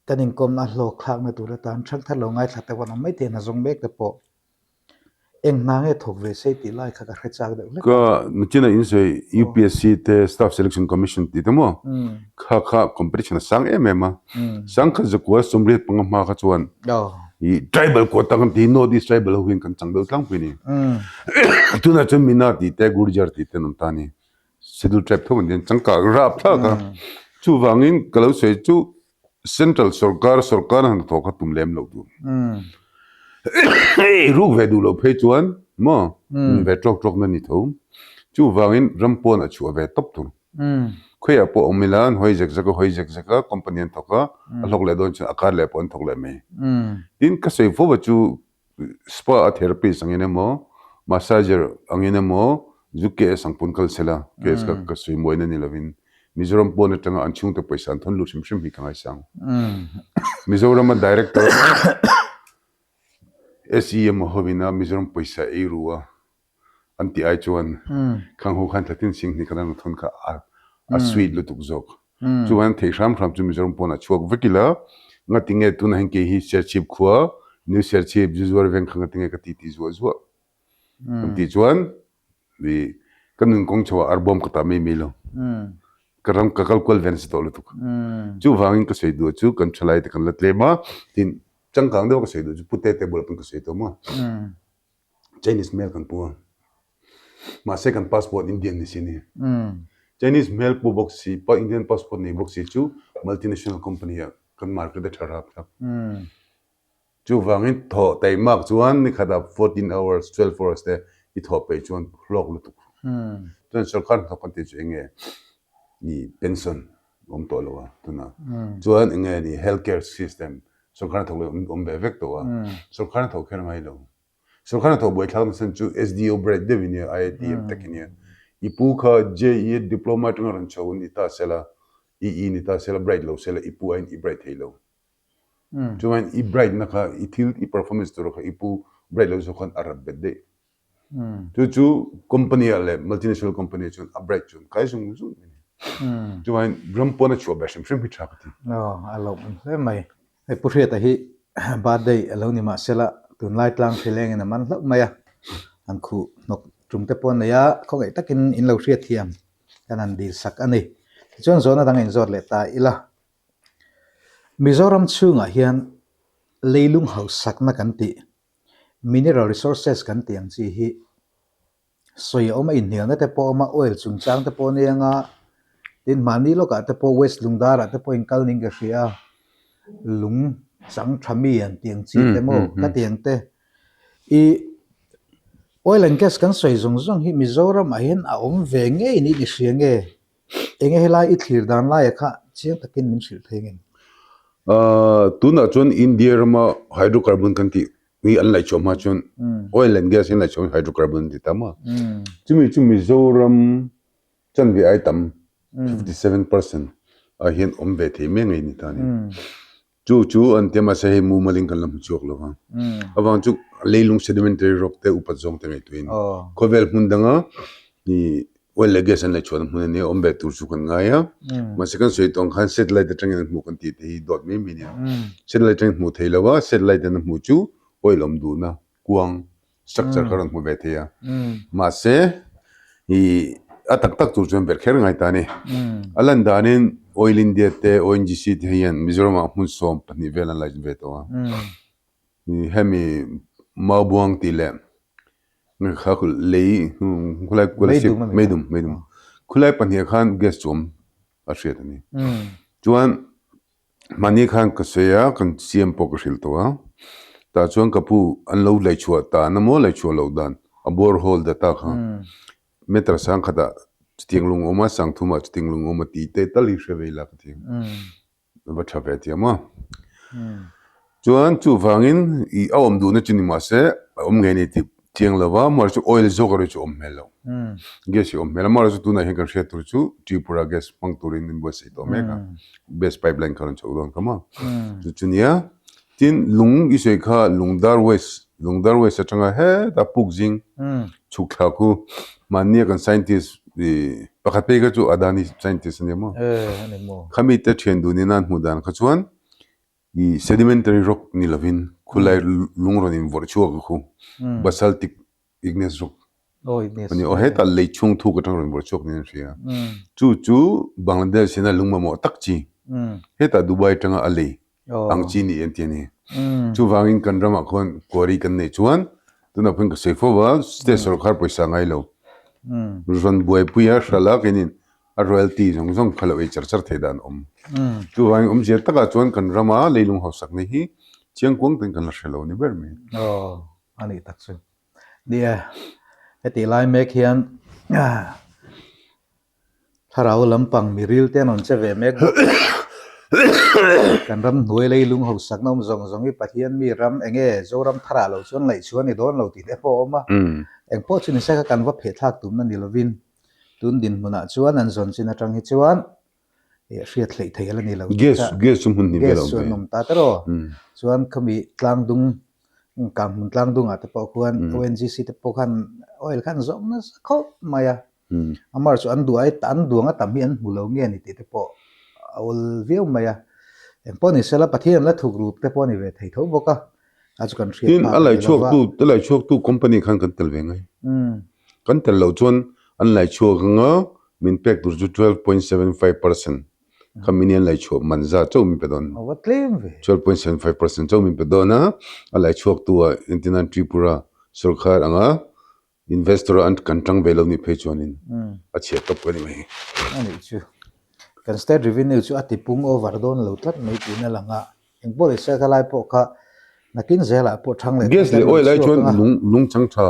kan inkawmna hlawk thlakna tur atan thangthar lo ngaithla te pawh an awm mai thei a, hna zawng mek te pawh Eng hna nge thawk ve sei tih lai kha ka hre chak deuh hlek a. Ka nachina in sawi UPSC te Staff Selection Commission tih te maw kha kha competition a sang em em a. Sangkhat zakua 85 hma kha chuan i tribal quota kan ti North East tribal ho hian kan chang deuh tlangpui a ni. Tunah chuan Mina tih te Gurjar tih te an awm ta a ni. Schedule tribe tho an ti a, changkang rap thlak a. Chuvangin ka lo sawi chu Central sorkar, sorkar hnathawh kha tum lem loh tur. Ei ruk ve duh loh phei chuan maw ve tawk tawk na ni tho. Chuvangin ram pawn a chhuah ve tawp tur. Khawiah pawh awm ila an hawi zek zek a, hawi zek zek a, company an thawk a, a hlawk leh dawn chuan a kar leh pawh an thawk leh mai. Tin, ka sawi fo va chu spa a therapist angin emaw, massager angin emaw zu KS ang pawn kal sela, KS kha ka sawi muaina ni lovin Mizoram pawn atanga an chhungte pawisa an thawn lut hrim hrim hi ka ngaisang. Mizorama director SEM hovina Mizoram pawisa ei ru a an tih ai chuan khang ho khan thlatin sing hnih khan an thawn kha a sweet lutuk zawk. Chuan thei hram hram chu Mizoram pawnah chhuak vek ila ngatinge tunah hian kei hi Serchhip khua New Serchhip Zuzuar veng kha ngatinge ka ti ti zuah zuah kan tih chuan i ka nun kawng chho ah arbawm ka tah mai mai lo. Ka ram ka kal kual ve nasa tawh lutuk. Chuvangin ka sawi duh chu kan thalai te kan la tlem a, tin changkang deuh ka sawi duh chu pute te bulah pawn ka sawi tawh maw. Chinese hmel kan pu a, mahse kan passport Indian ni si a ni. Chinese hmel pu bawk si, Indian passport nei bawk si chu multinational company ah kan market a tha rap thlap. Chuvangin thawh taimak chuan ni khatah 14 hours, 12 hours te i thawh peih chuan hlawk lutuk. Chuan sorkar hnathawk kan tih chu eng nge ni pension awm tawh lo a tunah. Chuan eng nge ni health care system sorkar hnathawk leh awm ve vek tawh a, sorkar hnathawk kher ngai lo. Sorkar hnathawk buaithlak na chhan chu SDO bright deuh i nia, IIT MTech i nia. I pu kha JE diploma atanga rawn chho ni ta sela, EE ni ta sela, bright lo sela, i pu aiin i bright thei lo. Chuan i bright na kha, i thil, i performance tur kha i pu bright lo zawk khan a rat bet daih. Chu chu company ah leh multinational company ah chuan a bright chuan kai zung zung a ni. Chuan ram pawn a chhuah ber hrim hrim hi tha ka ti. Aw, a lawmawm hle mai. Hei Pu Hriata hi birthday a lo ni mah sela tunlai tlang hrilengin a man hlauh mai a, an khuh hnawk tum te pawh a nei a, khawngaih takin in lo hriat thiam kan han dil sak a ni. Tichuan zawhna dang inzawt leh ta ila. Mizoram chhungah hian leilung hausakna kan tih Mineral resources kan tih ang chi hi sawi a awm a, inhnialna te pawh a awm a, oil chungchang te pawh a nia anga, tin mahni lawkah te pawh West Lungdarah te pawh inkal ning ka hria a, lung chang tha mi an tih ang chi te maw ka tih ang te. I oil and gas kan sawi zawng zawng hi Mizoramah hian a awm ve ngei niin i hria nge? Enge helai i thlir dan laia kha chiang takin min hrilh thei ngem? Tunah chuan India rama hydrocarbon kan tih hi an laihchhuah hma chuan oil and gas hi an laihchhuah hydrocarbon an ti ta maw? Chumi chu Mizoram chanve ai tam 57% ah hian awm ve thei mai ngei ni ta a ni. Chu chu an ti a mahse hei mumal in kan la hmu chhuak lo va. Avang chu leilung sedimentary rock te upat zawng te ngaihtuah in khawvel hmun danga i oil leh gas an la chhuahna hmun ania awm ve tur chu kan ngai a. Mahse kan sawi tawh ang khan satellite atangin an hmuh kan tih te hi dawt mai mai ania. Satellite atangin hmuh thei lo a, satellite an hmuh chu oil awm duhna kuang structure kha rawn hmu ve thei a. Mahse, i a tak tak tur chuan ber kher ngai ta a ni. A lan danin Oil India te, ONGC te hian Mizoramah hmun 12 vel an la ve tawh a. Hemi Maubuang tih leh kha lei khulai Meidum Meidum khulai pahniha khan gas chu awm a hriat a ni. Chuan Mahni khan ka sawi a, kan siam pawh ka hrilh tawh a. Tah chuan ka pu an lo laichhuah tan a maw laichhuah loh dan a borehole data kha meter sang khatah chutiang lung awm a, sang thumah chutiang lung awm a tih te tal hi hre ve ila ka ti. A va tha ve thiam a. Chuan chuvangin i a awm duhna chu ni mahse a awm ngei a ni tih Chiang lo va, amaherawhchu chu oil zawk erawh chu awm hmel lo. Gas hi awm hmel a, amaherawhchu tunah hian kan hriat tur chu Tripura gas hmang turin an buatsaih tawh mek a, gas pipeline kha rawn chhoh dawn kha maw. Chu chu nia, tin lung i sawi kha Lungdar West, Lungdar West atanga hetah puk zing chhuk thla khu mahnia kan scientist pakhat phei kha chu Adani scientist a nia maw. Khami te thian dun in a an hmuh dan kha chuan I sedimentary rock ni lovin khulai lung rawn in vawrh chhuak a khu basaltic igneous rock a ni. Aw hetah lei chhung thuk atang rawn vawrh chhuak niin an hria. Chu chu Bangladesh hian a lung mamawh tak chi hetah Dubai atanga a lei ang chi ni an ti a ni. Chuvangin kan ramah khuan quarry kan neih chuan tunah pawhin ka sawi fo va state sorkar pawisa ngai lo rawn buaipui a hralh a keinin A royalty zawng zawng kha lo ei char char thei dan awm. Chuvangin awmzia takah chuan kan rama leilung hausakna hi Chiang kuang ten kan la hre lo ni ber mai. Aw, a nih tak chu. Nia, heti lai mek hian thlarau lampang miril te an rawn che ve mek bawk a. Kan ram hnuai leilung hausakna awm zawng zawng hi Pathian mi ram eng nge Zoram tharah lo chuan laih chhuah a ni dawn lo tih te pawh a awm a. Eng pawh chu ni se kha kan va phehthlak tumna ni lovin tun dinhmunah chuan an zawn chin atang hi chuan hriat hleih thei a la ni lo. Gas gas chu hmun hnih vel a awm ve. Gas chu an awm ta tawh aw. Chuan khami tlangdung Kanghmun tlangdungah te pawh khuan ONGC te pawh khan oil khan zawng nasa khawp mai a. Amar chu an duh ai an duang a tam hi an hmu lo nge ni tih te pawh a awl viau mai a. Engpawh ni sela Pathian la thuk ruk te pawh a ni ve thei tho bawk a. A chu kan hriat Tin a laichhuak tu a laichhuak tu company khan kan tel ve ngai. Kan tel loh chuan an laichhuak anga min pek tur chu 12.75% kha mini an laichhuah man zat chauh min pe dawn. A va tlem ve. 12.75% chauh min pe dawn a, a laichhuak tu ah entirnan Tripura sorkar anga Investor an kan tang ve lo nih phei chuanin a chhiat tawp ka ni mai. A nih chu. Kan state revenue chu a ti pung over dawn lo tlat mai tiin a lang a. Engpawh leh se khalai pawh kha nakin zelah pawh thang leh Gas leh oil ai chuan lung lung chang tha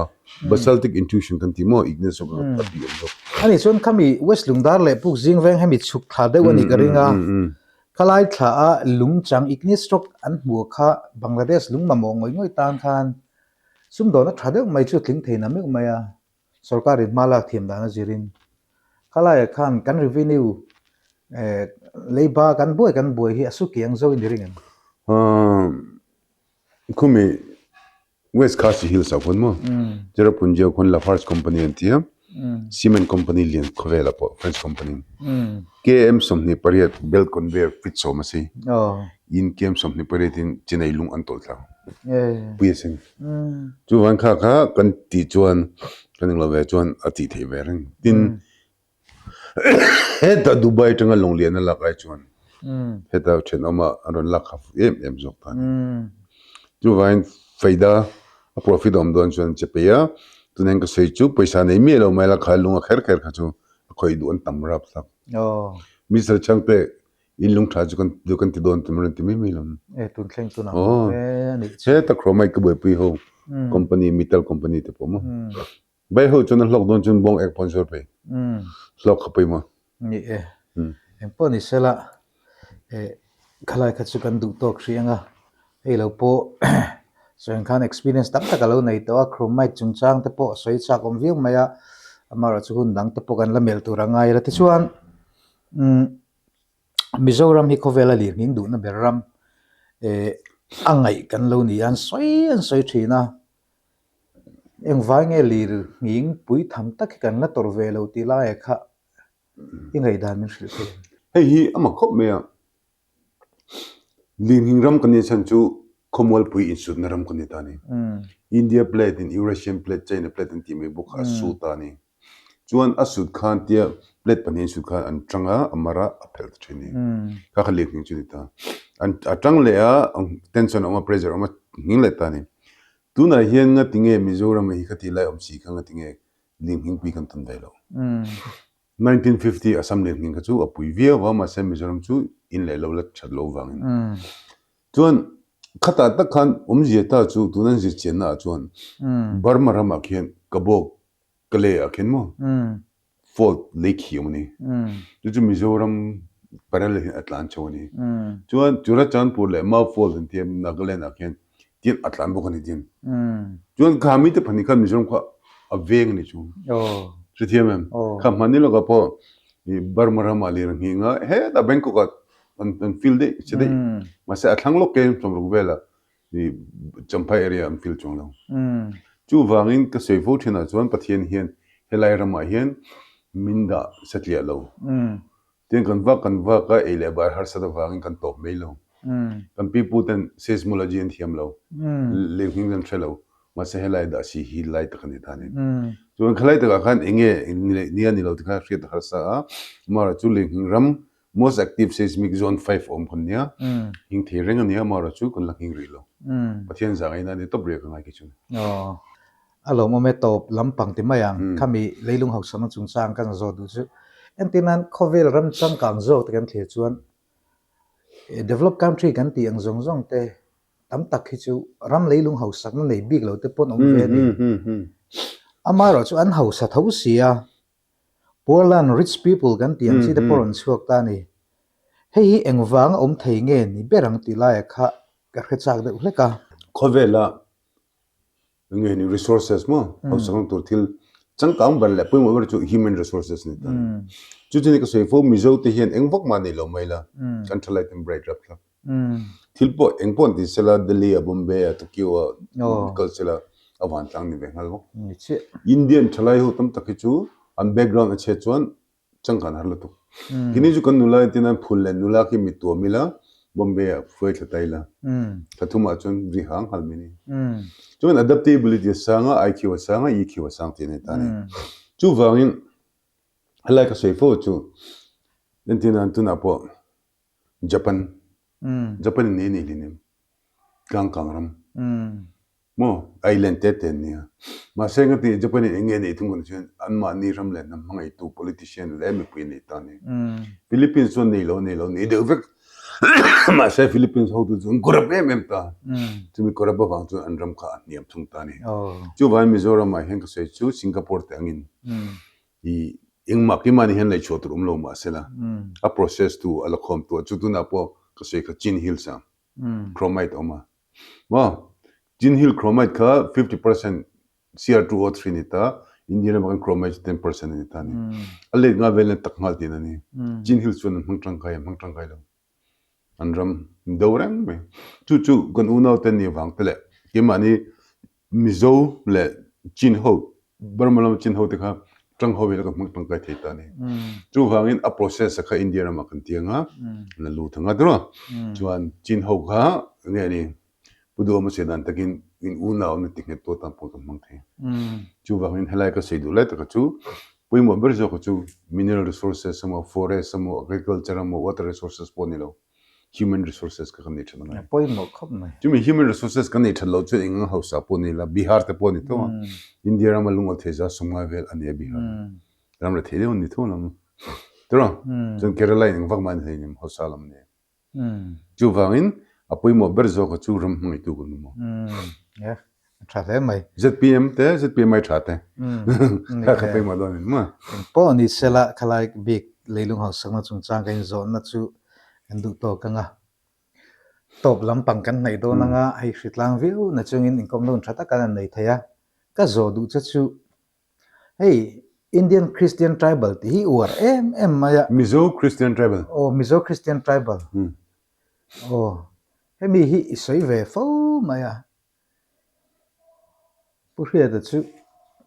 basaltic intrusion kan ti maw igneous rock a ti awm zawk. A nih chuan khami West Lungdar leh Puk Zing veng hemi chhuk thla deuh a nih ka ring a. Khalai thla a lung chang igneous rock an hmuh kha Bangladesh lung mamawh ngawih ngawih tan khan Sumdawhna tha deuh mai chu tling thei na meuh mai a, sorkarin hma lak thiam dan a zirin. Khalaiah khan kan revenue eh leiba kan buai kan buai hi a su kiang zo in i ring em? Khumi West Khasi Hills ah khuan maw Cherrapunji ah khuan Lafarge company an ti a, cement company lian khawvel ah pawh French company KM 28 belt conveyor feet sawm a si. In KM 28 in chinai lung an tawlh thla. Pui a sin. Chuvan kha kha kan tih chuan kan englo ve chuan a tih theih ve reng. Tin heta Dubai atanga Lawnglian a lak ai chuan heta thenawma an rawn lak kha em em zawk ta a ni. Chuvain faida a profit a awm dawn chuan che peih a, tunah ka sawi chu pawisa nei miah lo mai la kha lung a kher kher kha chu a khawih duh an tam rap thlak. Mister Chhangte In lung tha chu kan kan ti dawn tum a rawn ti mai mai lo. E tun thleng chu nang e a nih chu. Heta chromite ka buaipui ho company metal company te pawh maw. Vai ho chuan a hlawk dawn chuan bawng ek pawn zuar phei. Hlawk kha pawimawh. Ni e. Engpawh ni sela e khalai kha chu kan duh tawk hrih ang a. Hei lo pawh sawi khan experience tam tak a lo nei tawh a chromite chungchang te pawh sawi chak awm viau mai a. Amaherawhchu hun dang te pawh kan la melh tur a ngai la tichuan umm Mizoram hi khawvela lirnghing duhna ber ram eh a ngaih kan lo ni a, an sawi an sawi thin a, engvai nge lirnghing pui tham tak hi kan la tawrh ve lo tih laiah kha i ngaihdan min hrilh thei em? Hei hi a mak khawp mai a, lirnghing ram kan nih chhan chu khawmualpui insutna ram kan ni ta a ni. India plate in Eurasian plate, China plate an tih mai bawk kha a sut ta a ni. Chuan a sut khan tia plate pahnih an sut khan an tang a, a mar a, a phelh ta thin a ni. Kha kha lirnghing chu a ni ta. An a tang leh a, tension a awm a, pressure a awm a, nghing leh ta a ni. Tunah hian ngatinge Mizoram hi khati lai awm si kha ngatinge lirnghing pui kan tawn ve lo. 1950 Assam lirnghing kha chu a pui viau a, mahse Mizoram chu in leh lo la that loh vangin. Chuan khatah tak khan awmzia ta chu tuna an zirchianna ah chuan Burma ramah khian Kabawk Ka lei ah khin maw fault lei khi awm a ni. Chu chu Mizoram parallel hian a tlan chho a ni. Chuan Churachandpur leh Mau fault an tia Nagaland ah khian tin a tlan bawk a ni tin. Chuan kha mite pahnih khan Mizoram kha a veng a ni chu. Hrethiam em? Kha hmanni lawkah pawh Burma ramah lir a nghing a, hetah Bangkok ah an feel daih che daih. Mahse a thlang lawk ke sawmruk velah i Champhai area an feel chuang lo. Chuvangin ka sawi fo thinah chuan Pathian hian helai ramah hian min dah satliah lo. Tin kan vak kan vak a, ei leh bar harsat avangin kan tawp mai lo. Kan pipu ten seismology an thiam lo, lirnghing an hre lo, mahse helai dah si hi lai tak a ni ta a ni. Chuan khalai takah khan eng nge nia ni lo ti kha hriat a harsa a, amaherawhchu lirnghing ram Most active seismic zone 5 awm kan nia, nghing thei reng a nia, amaherawh chu kan la nghing rih lo. Pathian zah ngaihna a ni tawp rih a ka ngai khi chu. Aw, a lawmawm e tawp lampang ti mai ang, khami leilung hausakna chungchang kan zawh duh chu. Entir nan khawvel ram changkang zawk te kan thlir chuan developed country kan tih ang zawng zawng te. Tam tak hi chu ram leilung hausakna nei bik lo te pawn awm ve a ni. Amaherawh chu an hausa tho si a, poor land rich people kan tih ang chi te pawh rawn chhuak ta a ni. Hei hi engvanga awm thei nge ni ber ang tih laia kha ka hre chak deuh hlek a. Khawvela Nge ni resources maw hausakna tur thil changkang ber leh pawimawh ber chu human resources a ni ta. Chu chu ni ka sawi fo Mizo te hian eng vak mah nei lo mai la kan thalai ten bright rap thlap. Thil pawh eng pawh an ti sela Delhi a Bombay a Tokyo a kal sela a vantlang ni ve nghal vak. Indian thalai ho tam tak hi chu an background a chhiat chuan Changkan har lutuk. Kini chu kan nula in tin an phul leh nula khi mi tuam ila Bombay ah hruai thla ta ila. Thla thum ah chuan ri hang hal mai ni. Chuan adaptability a sang a, IQ a sang a, EQ a sang tih a nei ta a ni. Chuvangin helai ka sawi fo chu entirnan tunah pawh Japan Japan in nei nei hleinem tlangkang ram maw island te te an nia mahse ka tih Japan in eng nge nei thung kan chuan anmahni ram leh hnam hmangaihtu politician leh mipui an nei ta a ni Philippines chuan nei lo nei lo nei deuh vek mahse Philippines hotu chu an corrupt em em ta chumi corrupt avang chuan an ram kha a hniam thung ta a ni chuvangin Mizoram ah hian ka sawi chu Singapore te angin I engmah keimahni hian laihchhuah tur awm lo mah sela, a process tu a la khawm tu a, chu tunah pawh ka sawi kha Chin Hills ah chromite a awm a, maw Chin Hill chromite kha 50% Cr2O3 ni ta, India ramah khan chromite chu 10% a ni ta a ni. A let nga vel in a tak nghal tihna a ni. Chin Hills chuan an hmang tangkai a, hmang tangkai lo. An ram do reng mai. Chu chu kan unau te ni vang te leh keimahni Mizo leh Chin ho, Burma lama Chin ho te kha tang ho vel a kan hmang tangkai thei ta a ni. Chuvangin a process a kha India ramah kan ti ang a, la lut ang a tiraw. Chuan Chin ho kha enge a ni, Pu Duhawma sawi dan takin in unau na ti nghet tu atan pawh kan hmang thei. Chuvangin helai ka sawi duh lai taka chu pawimawh ber zawk chu mineral resources emaw, forest emaw, agriculture emaw, water resources pawh a ni lo. Human resources kha kan nei that angai. Pawimawh khawp mai. Chumi human resources kan nei that loh chuan eng ang hausa pawh ni la, Bihar te pawh a ni tho a. India rama lungawl thei za sawmngai vel a ni a Bihar. Ram la thei deuh an ni tho lam. Tiraw? Chuan Kerala in eng vak mah an hleinem hausa lam a ni. Chuvangin a pawimawh ber zawk kha chu ram hmangaihtu kan awm a. A tha hle mai. ZPM te, ZPM ai tha te. Kha kha pawimawh dawn a ni maw? Engpawh ni sela khalai bik leilung hausakna chungchang kan inzawhna chu kan duh tawk ang a. Tawp lampang kan hnaih dawn anga hei hritlang viau na chungin inkawmna hun tha tak an nei thei a. Ka zawh duh che chu hei Indian Christian Tribal tih hi uar em em mai a. Mizo Christian Tribal. Aw Mizo Christian Tribal. Aw hemi hi i sawi ve fo mai a. Pu Hriata chu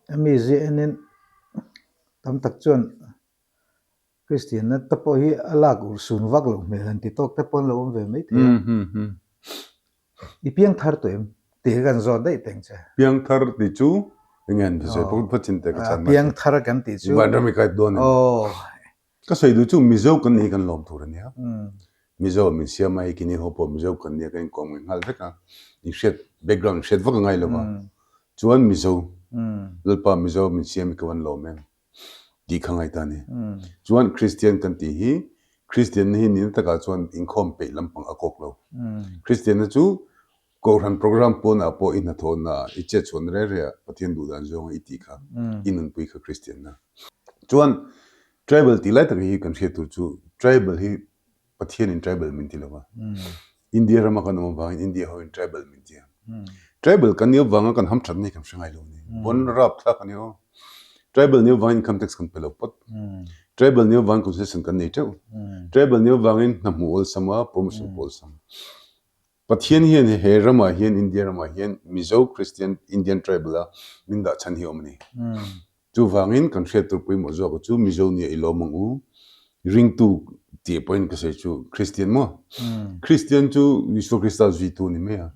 a mi ziah enin tam tak chuan Kristianna te pawh hi a lak urhsun vak loh hmel han ti tawk te pawh an lo awm ve mai thei a. I piangthar tawh em? Tih hi kan zawt daih teng che. Piangthar tih chu enge an sawi pawh phawt chin teh ka chhan mai. Piangthar kan tih chu. Vanram i kait dawn em? Aw. Ka sawi duh chu Mizo kan nih hi kan lawm tur a nia. Mizo min siam a, kini ho pawh Mizo kan nia kan inkawm ngai nghal vek a. Inhriat background inhriat vak a ngai lo va. Chuan Mizo, Lalpa Mizo min siam hi ka van lawm em tih kha ngai ta a ni. Chuan Kristian kan tih hi Kristianna hi nihna takah chuan inkhawm peih lampang a kawk lo. Kristianna chu Kohhran program pawnah pawh i hnathawhna, i chetchhuahna reng rengah Pathian duh dan zawnga i tih kha, i nunpui kha Kristianna. Chuan tribal tih lai tak hi kan hriat tur chu tribal hi Pathianin tribal min ti lo va, India rama kan awm avangin India hoin tribal min ti a. Tribal kan nih avanga kan hamthatna hi kan hre ngai lo a ni. Bon rap thlak a ni aw. Tribal nih avangin income tax kan pe lo phawt. Tribal nih avangin concession kan nei teuh. Tribal nih avangin hna hmuh awlsam a, promotion pawh awlsam. Pathian hian he ramah hian India ramah hian Mizo Christian Indian tribal a min dah chhan hi awm a ni. Chuvangin kan hriat tur pawimawh zawk chu Mizo nia i lawm ang u. Ringtu tih pawhin ka sawi chu Christian maw? Christian chu Isua Krista zuitu a ni mai a.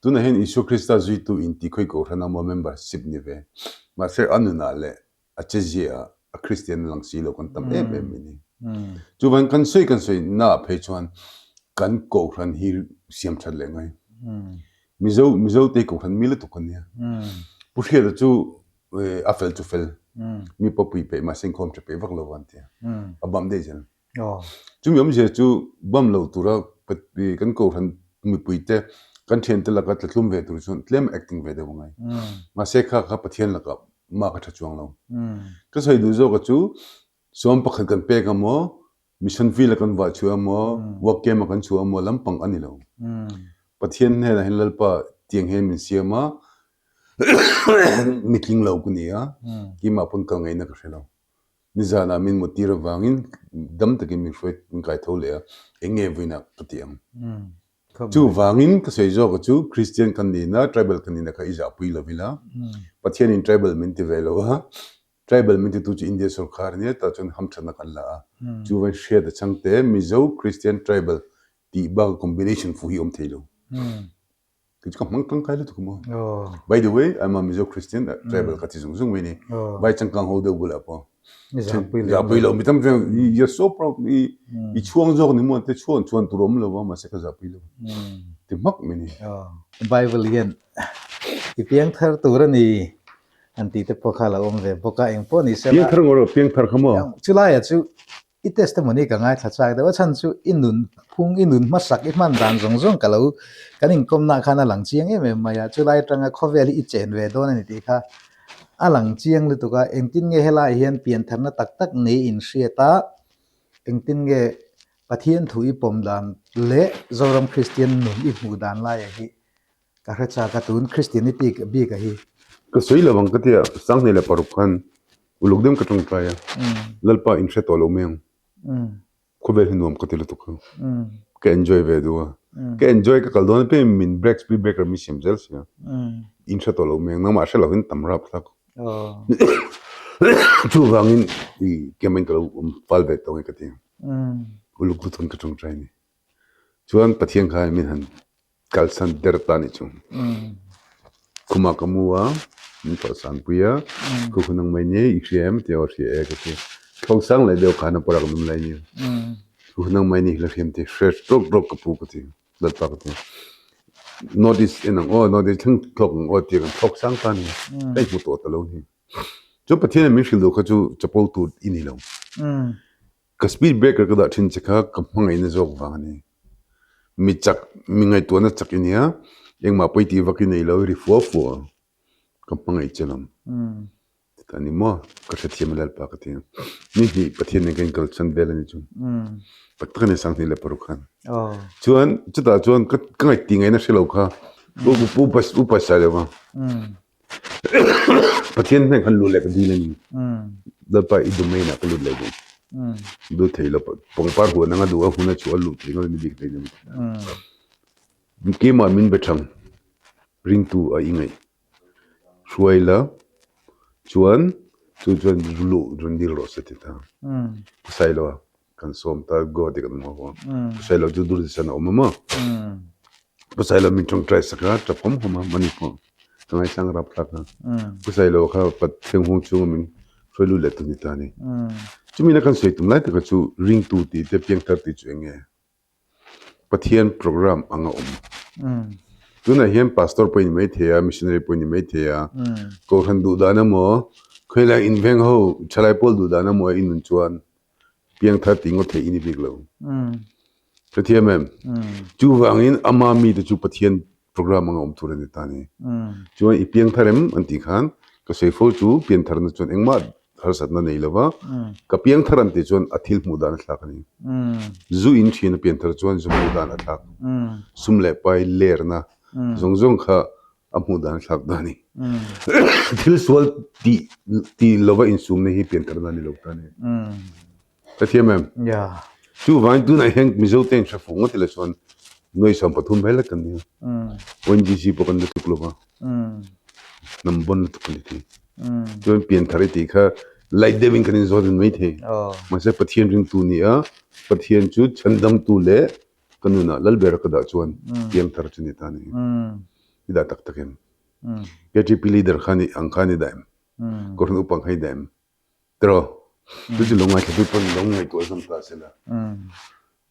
Tunah hian Isua Krista zuitu inti khawi kohhran a maw membership ni ve. Mahse a nunah leh a che zia a Kristian a lang si lo kan tam em em mai ni. Chuvan kan sawi kan sawi na ah phei chuan kan kohhran hi siam that leh ngai. Mizo Mizo te kohhran mi lutuk kan nia. Pu Hriata chu a fel chu fel mi pawh pui peih mahse inkhawm tha peih vak lo an tia. A bam daih zel. Chumi awmzia chu bam lo tura kan kohhran mipui te. Kan thiante laka tlatlum ve tur chuan tlem acting ve deuh a ngai. Mahse kha kha Pathian lakah mah ka tha chuang lo. Ka sawi duh zawka chu sawm pakhat kan pek amaw, mission field a kan vah chhuah amaw, work camp a kan chhuah amaw lampang a ni lo. Pathian hnenah hian Lalpa tiang hian min siam a, mitling lo ka ni a, keimah pawn kal ngaihna ka hre lo. Nizanah min muttir avangin dam takin min hruai min kai tho leh a, eng nge vawiinah ka ti ang? Chuvangin ka sawi zawka chu Kristian kan nihna, tribal kan nihna kha i zahpui lo ila, Pathianin tribal min ti ve lo a, tribal min titu chu India sorkar a nia, tah chuan hamthatna kan la a. Chuvangin hriat a changte Mizo Kristian tribal tih baka combination fuh hi awm thei lo. Kei chu ka hmang tangkai lutuk maw. By the way, I'm a Mizo Christian, tribal ka ti zung zung mai ni. Vai changkang ho deuh bulah pawh. Zahpui lo mi tam chuan you're so proud i i chhuang zawk ni maw te chhuan chuan tur awm lo va mahse ka zahpui lo. Ti hmak mai ni. Bible hian i piang thar tur a ni an tih te pawh kha a lo awm ve bawk a, engpawh ni sela. Piang thar ngawr lo, piang thar kha maw? Chulaiah chu I testimony ka ngaithla chak deuh a chhan chu i nun phung i nun hmasak i hman dan zawng zawng ka lo kan inkawmna khan a lang chiang em em mai a, chulai atanga khawvel hi i chen ve dawn a ni tih kha a lang chiang lutuk a, engtin nge helaiah hian piantharna tak tak nei inhriat a, engtin nge Pathian thu i pawm dan leh Zoram Kristian nun i hmuh dan laiah hi Ka hre chak a tun Christianity bik a hi. Ka sawi lo ang ka tia Sanghni leh paruk khan uluk deuh ka tawngtai a, Lalpa in hre tawh lo mai ang. Khawvel hi nuam ka ti lutuk a, ka enjoy ve duh a, ka enjoy ka kal dawn apiang min break speed breaker min siam zel sia, in hre tawh lo mai ang nangmah hre lovin tam rap thlak. Chuvangin i kemin ka lo awm fal ve tawh nge ka ti. Uluk lutuk in ka tawngtai a ni. Chuan Pathian kha min han kalsan der ta nih chu. Khumah ka mu a, min thawhsan pui a, khu khu nang mai ni i hria em ti aw hria e ka ti. Thawksang leh deuh khan a parak lum lai nia. Khu khu nang mai ni hla hriam ti hre tawk tawk ka pu ka ti, Lalpa ka ti. North East en ang aw, North East thleng thlawk ang aw ti kan thawk sang ta ni. Ka inhmu tawh ta lo ni. Chu Pathian in min hrilh duh kha chu chapo tur i ni lo. Ka speed breaker ka dah thin che kha ka hmangaihna zawk vang a ni. Mi chak, mi ngaihtuahna chak i nia, engmah pawi tih vak i nei lo, i ri fua fua. Ka hmangaih che lam. Tah ni maw, ka hrethiam a Lalpa ka ti. Ni hnih Pathian nen ka inkal chhan vel a ni chu. Tak tak a ni Sanghnih leh paruk khan. Chuan chutah chuan ka ngaih tih ngaihna hre lo kha upa Sailova. Pathian hnen khan lut leh ka dil a ni. Lalpa i domain ah ka lut leh duh. Lut thei lo pangpar huan anga duh a hun a chhuah a luh thei ngawt a ni bik thei lo. Keimah min be thang ringtu a i ngaih hruai la chuan chu chuan luh rawn dil rawh se ti ta. Pu Sailoa kan sawm ta Guwahati kan awm ho a. Pu Sailoa chu Doordarshan a awm a maw. Pu Sailo min tawngtai sak a, tap hawm hawm a, mani pawh ka ngaisang rap thlak a. Pu Sailo kha Pathian hung chhunga min hruai lut leh tu ni ta a ni. Chumi na kan sawi tum lai taka chu ringtu tih te piangthar tih chu eng nge? Pathian program anga awm. Tunah hian pastor pawh i ni maithei a, missionary pawh i ni maithei a, kohhran duh dan emaw, khawilai inveng ho thalai pawl duh dan emaw i nun chuan piangthar tih ngawt theih i ni bik lo. Hrethiam em? Chuvangin ama mite chu Pathian program anga awm tur a ni ta ni. Chuan i piangthar em an tih khan ka sawi fo chu piantharna chuan engmah harsatna nei lo va, ka piangthar an tih chuan a thil hmuh dan a thlak a ni. Zu in thin a pianthar chuan zu hmuh dan a thlak. Sum leh pai lerna zawng zawng kha a hmuh dan a thlak ta a ni. Thil sual tih tih lova insumna hi piantharna a ni lo ta a ni. Ka thiam em? Yeah. Chuvangin tunah hian Mizo te in hre fuh ngawt ila chuan nuai 13 mai lek kan ni a. ONGC pawh kan la tluk lo va. Hnam bawn lutuk kan ni thei. Chuan pianthar i tih kha light deuhin kan inzawt in mai thei. Mahse Pathian ringtu ni a, Pathian chu chhandamtu leh ka nunah Lalbera ka dah chuan piangthar chu ni ta ni. I dah tak tak em? KTP leader kha ni ang khan i dah em? Kohhran upa ang kha i dah em? Tiraw, chu chu lo ngaithla tu pawn lo ngaihtuah zawm ta se la.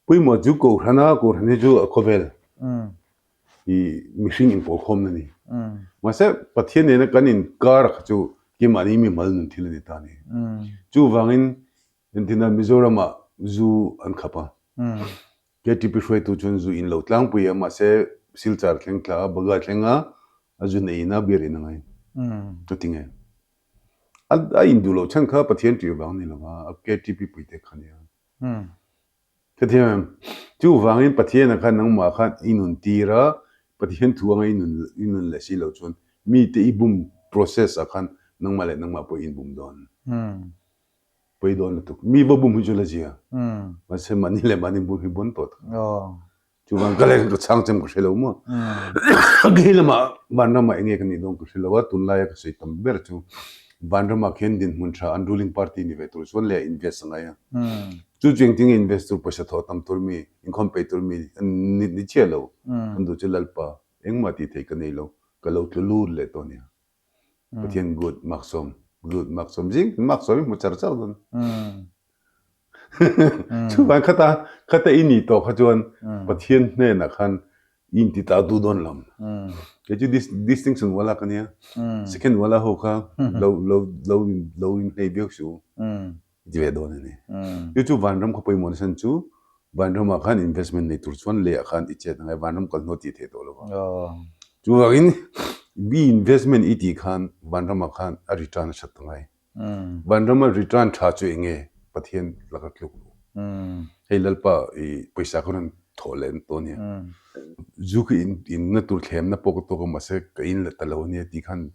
Pawimawh chu Kohhran a, Kohhran hi chu a khawvel i mihring inpawlkhawmna a ni. Mahse, Pathian nena kan inkar kha chu keimahni mimal nun thil a ni ta a ni. Chuvangin, entina Mizoramah zu an khap a, KTP hruaitu chuan zu in lo tlangpui a, mahse. Silchar thleng thla a, Baga thleng a, a zun ei in a, beer in a ngai. Chuti nge? A a induh loh chhan kha Pathian ṭih vang ni lo va, a KTP puite kha nia. Hrethiam em? Chuvangin Pathiana khan nangmah khan i nun tir a, Pathian thu anga i nun i nun leh si loh chuan mite i bum process ah khan nangmah leh nangmah pawh i inbum dawn. Pawi dawn lutuk. Mi va bum hi chu la zia. Mahse mahni leh mahni bum hi bawn tawh tak. Chuvang ka leh ka chhang chem ka hre lo maw. Kei lamah Vanramah enge ka nih dawn ka hre lo a, tunlaia ka sawi tam ber chu Vanramah khian dinhmun tha an ruling party ni ve tur chuan leh a invest a ngai a. Chu chu engtin nge invest tur pawisa thawh tam tur mi, inkhawm peih tur mi ni ni chiah lo. Kan duh chu Lalpa engmah tih theih ka nei lo, ka lo tlu lut leh tawh nia. Pathian good maksawm good maksawm zing maksawm i hmu char char dawn. Chuvang khata khata i nih tawh kha chuan Pathian hnenah khan i inti ta duh dawn lo. Kei chu distinction wala ka nia. Second wala ho kha lo lo lo lo inhlei viau suh u. Ti ve dawn a ni. Chu chu vanram kha pawimawh nasa chu vanramah khan investment nei tur chuan leiah khan i chet angai vanram kal hnuah tih theih tawh lo va. Chuvangin mi investment i tih khan vanramah khan a return a that ta ngai. Vanrama return tha chu eng nge Pathian laka tluk lo. Hei Lalpa i pawisa kha rawn thawh leh tawh ania. Zu khi inna tur thlemna pawh ka tawk a mahse ka in leh ta lo ania tih khan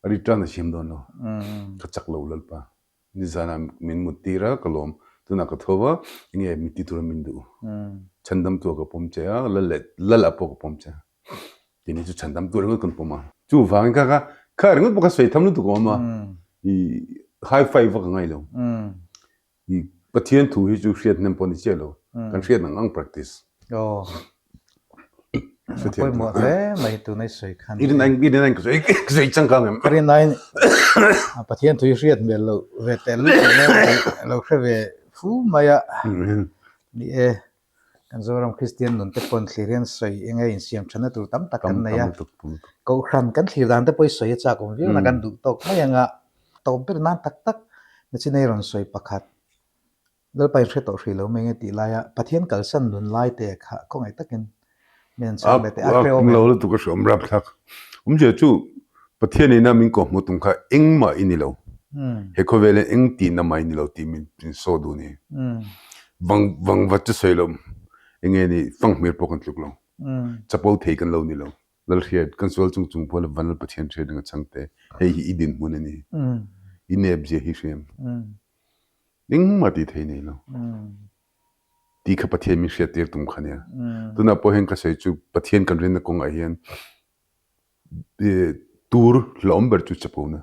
A return a siam dawn lo. Ka chak lo Lalpa. Nizanah min mut tir a, ka lawm. Tunah ka tho va, enge min ti tura min duh. Chhandam tua ka pawm che a, lal leh lal ah pawh ka pawm che a. Keini chu chhandam tur ringawt kan pawm a. Chuvangin kha kha kha ringawt pawh ka sawi tham lutuk a awm a. I high five vak a ngai lo. I Pathian thu hi chu hriat hnem pawh ni chiah lo, kan hriat ang ang practice. Aw. Pawimawh hle mai tuna i sawi khan. I rin i rin ain ka sawi ka sawi changkang em? Ka rin ain Pathian thu hi hriat hmel lo ve tel lo hre ve fu mai a. Ni e. Kan Zoram Kristian nun te pawn thlir hian sawi eng nge insiam thanna tur tam tak kan nei a. Kohhran kan thlir dan te pawh i sawi a chak awm viau na kan duh tawk mai ang a. Tawp ber nan tak tak nachin ei rawn sawi pakhat Lalpa in hre tawh hrih lo mai nge tih laia Pathian kalsan nun lai te kha khawngaih takin min an chhang leh teh a hre awm em? Lo lutuk a hre awm rapthlak. Awmzia chu Pathian ina min kawhhmuh tum kha engmah i ni lo. He khawvel hian eng tihna mah i ni lo tih min saw duh a ni. Vang vang vat chu sawi lo eng nge ni fanghmir pawh kan tluk lo. Chapo thei kan lo ni lo. Lalhriat kan sual chung chung pawh la Vanlal Pathian hriat ring a chhang te. Hei hi i dinhmun a ni. I nep zia hi hriam. Engmah tih thei nei lo. Tih kha Pathian min hriat tir tum kha nia. Tunah pawh hian ka sawi chu Pathian kan rinna kawngah hian Tur hlawm ber chu chapo na.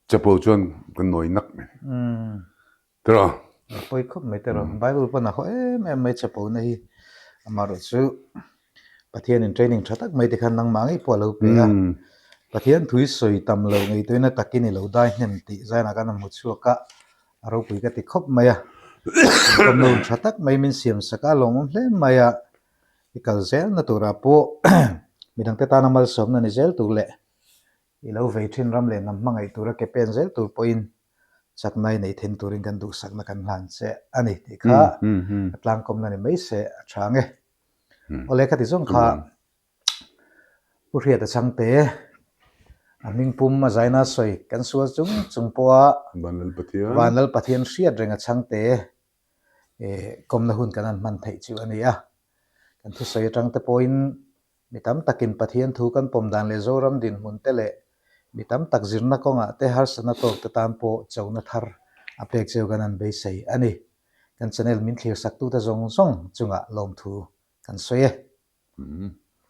Chapo chuan kan nawi nak mai. Tiraw? Pawi khawp mai tiraw. Bible pawn a haw em em mai chapo na hi. Amaherawh chu Pathianin training tha tak mai te khan nangmah ngei pawh a lo pe a. Pathian thui sawi tam lo ngaihtuahna takin i lo dai hnem tih zainah khan a hmu chhuak a, a ropui ka ti khawp mai a. Inkawmna hun tha tak mai min siam sak a, lawmawm hle mai a. I kal zelna turah pawh midangte tana malsawmna ni zel tur leh i lo vei thin ram leh hnam hmangaih tura ke pen zel tur pawhin chakna i neih then turin kan duhsakna kan hlan che a ni tih kha a tlangkawmna ni mai se a tha ang e. Awle ka ti zawng kha Pu Hriata Chhangte a hming pum a zaina sawi kan sual chung chung pawha Vanlal Pathian hriat reng a Chhangte kawmna hun kan han hman theih chu a ni a. Kan thusawi atang te pawhin mi tam takin Pathian thu kan pawm dan leh Zoram dinhmun te leh mi tam tak zirna kawngah te harsatna tawk te tan pawh chona thar a pek cheu kan han beisei a ni. Kan channel min thlir saktute zawng zawng chungah lawmthu kan sawi e.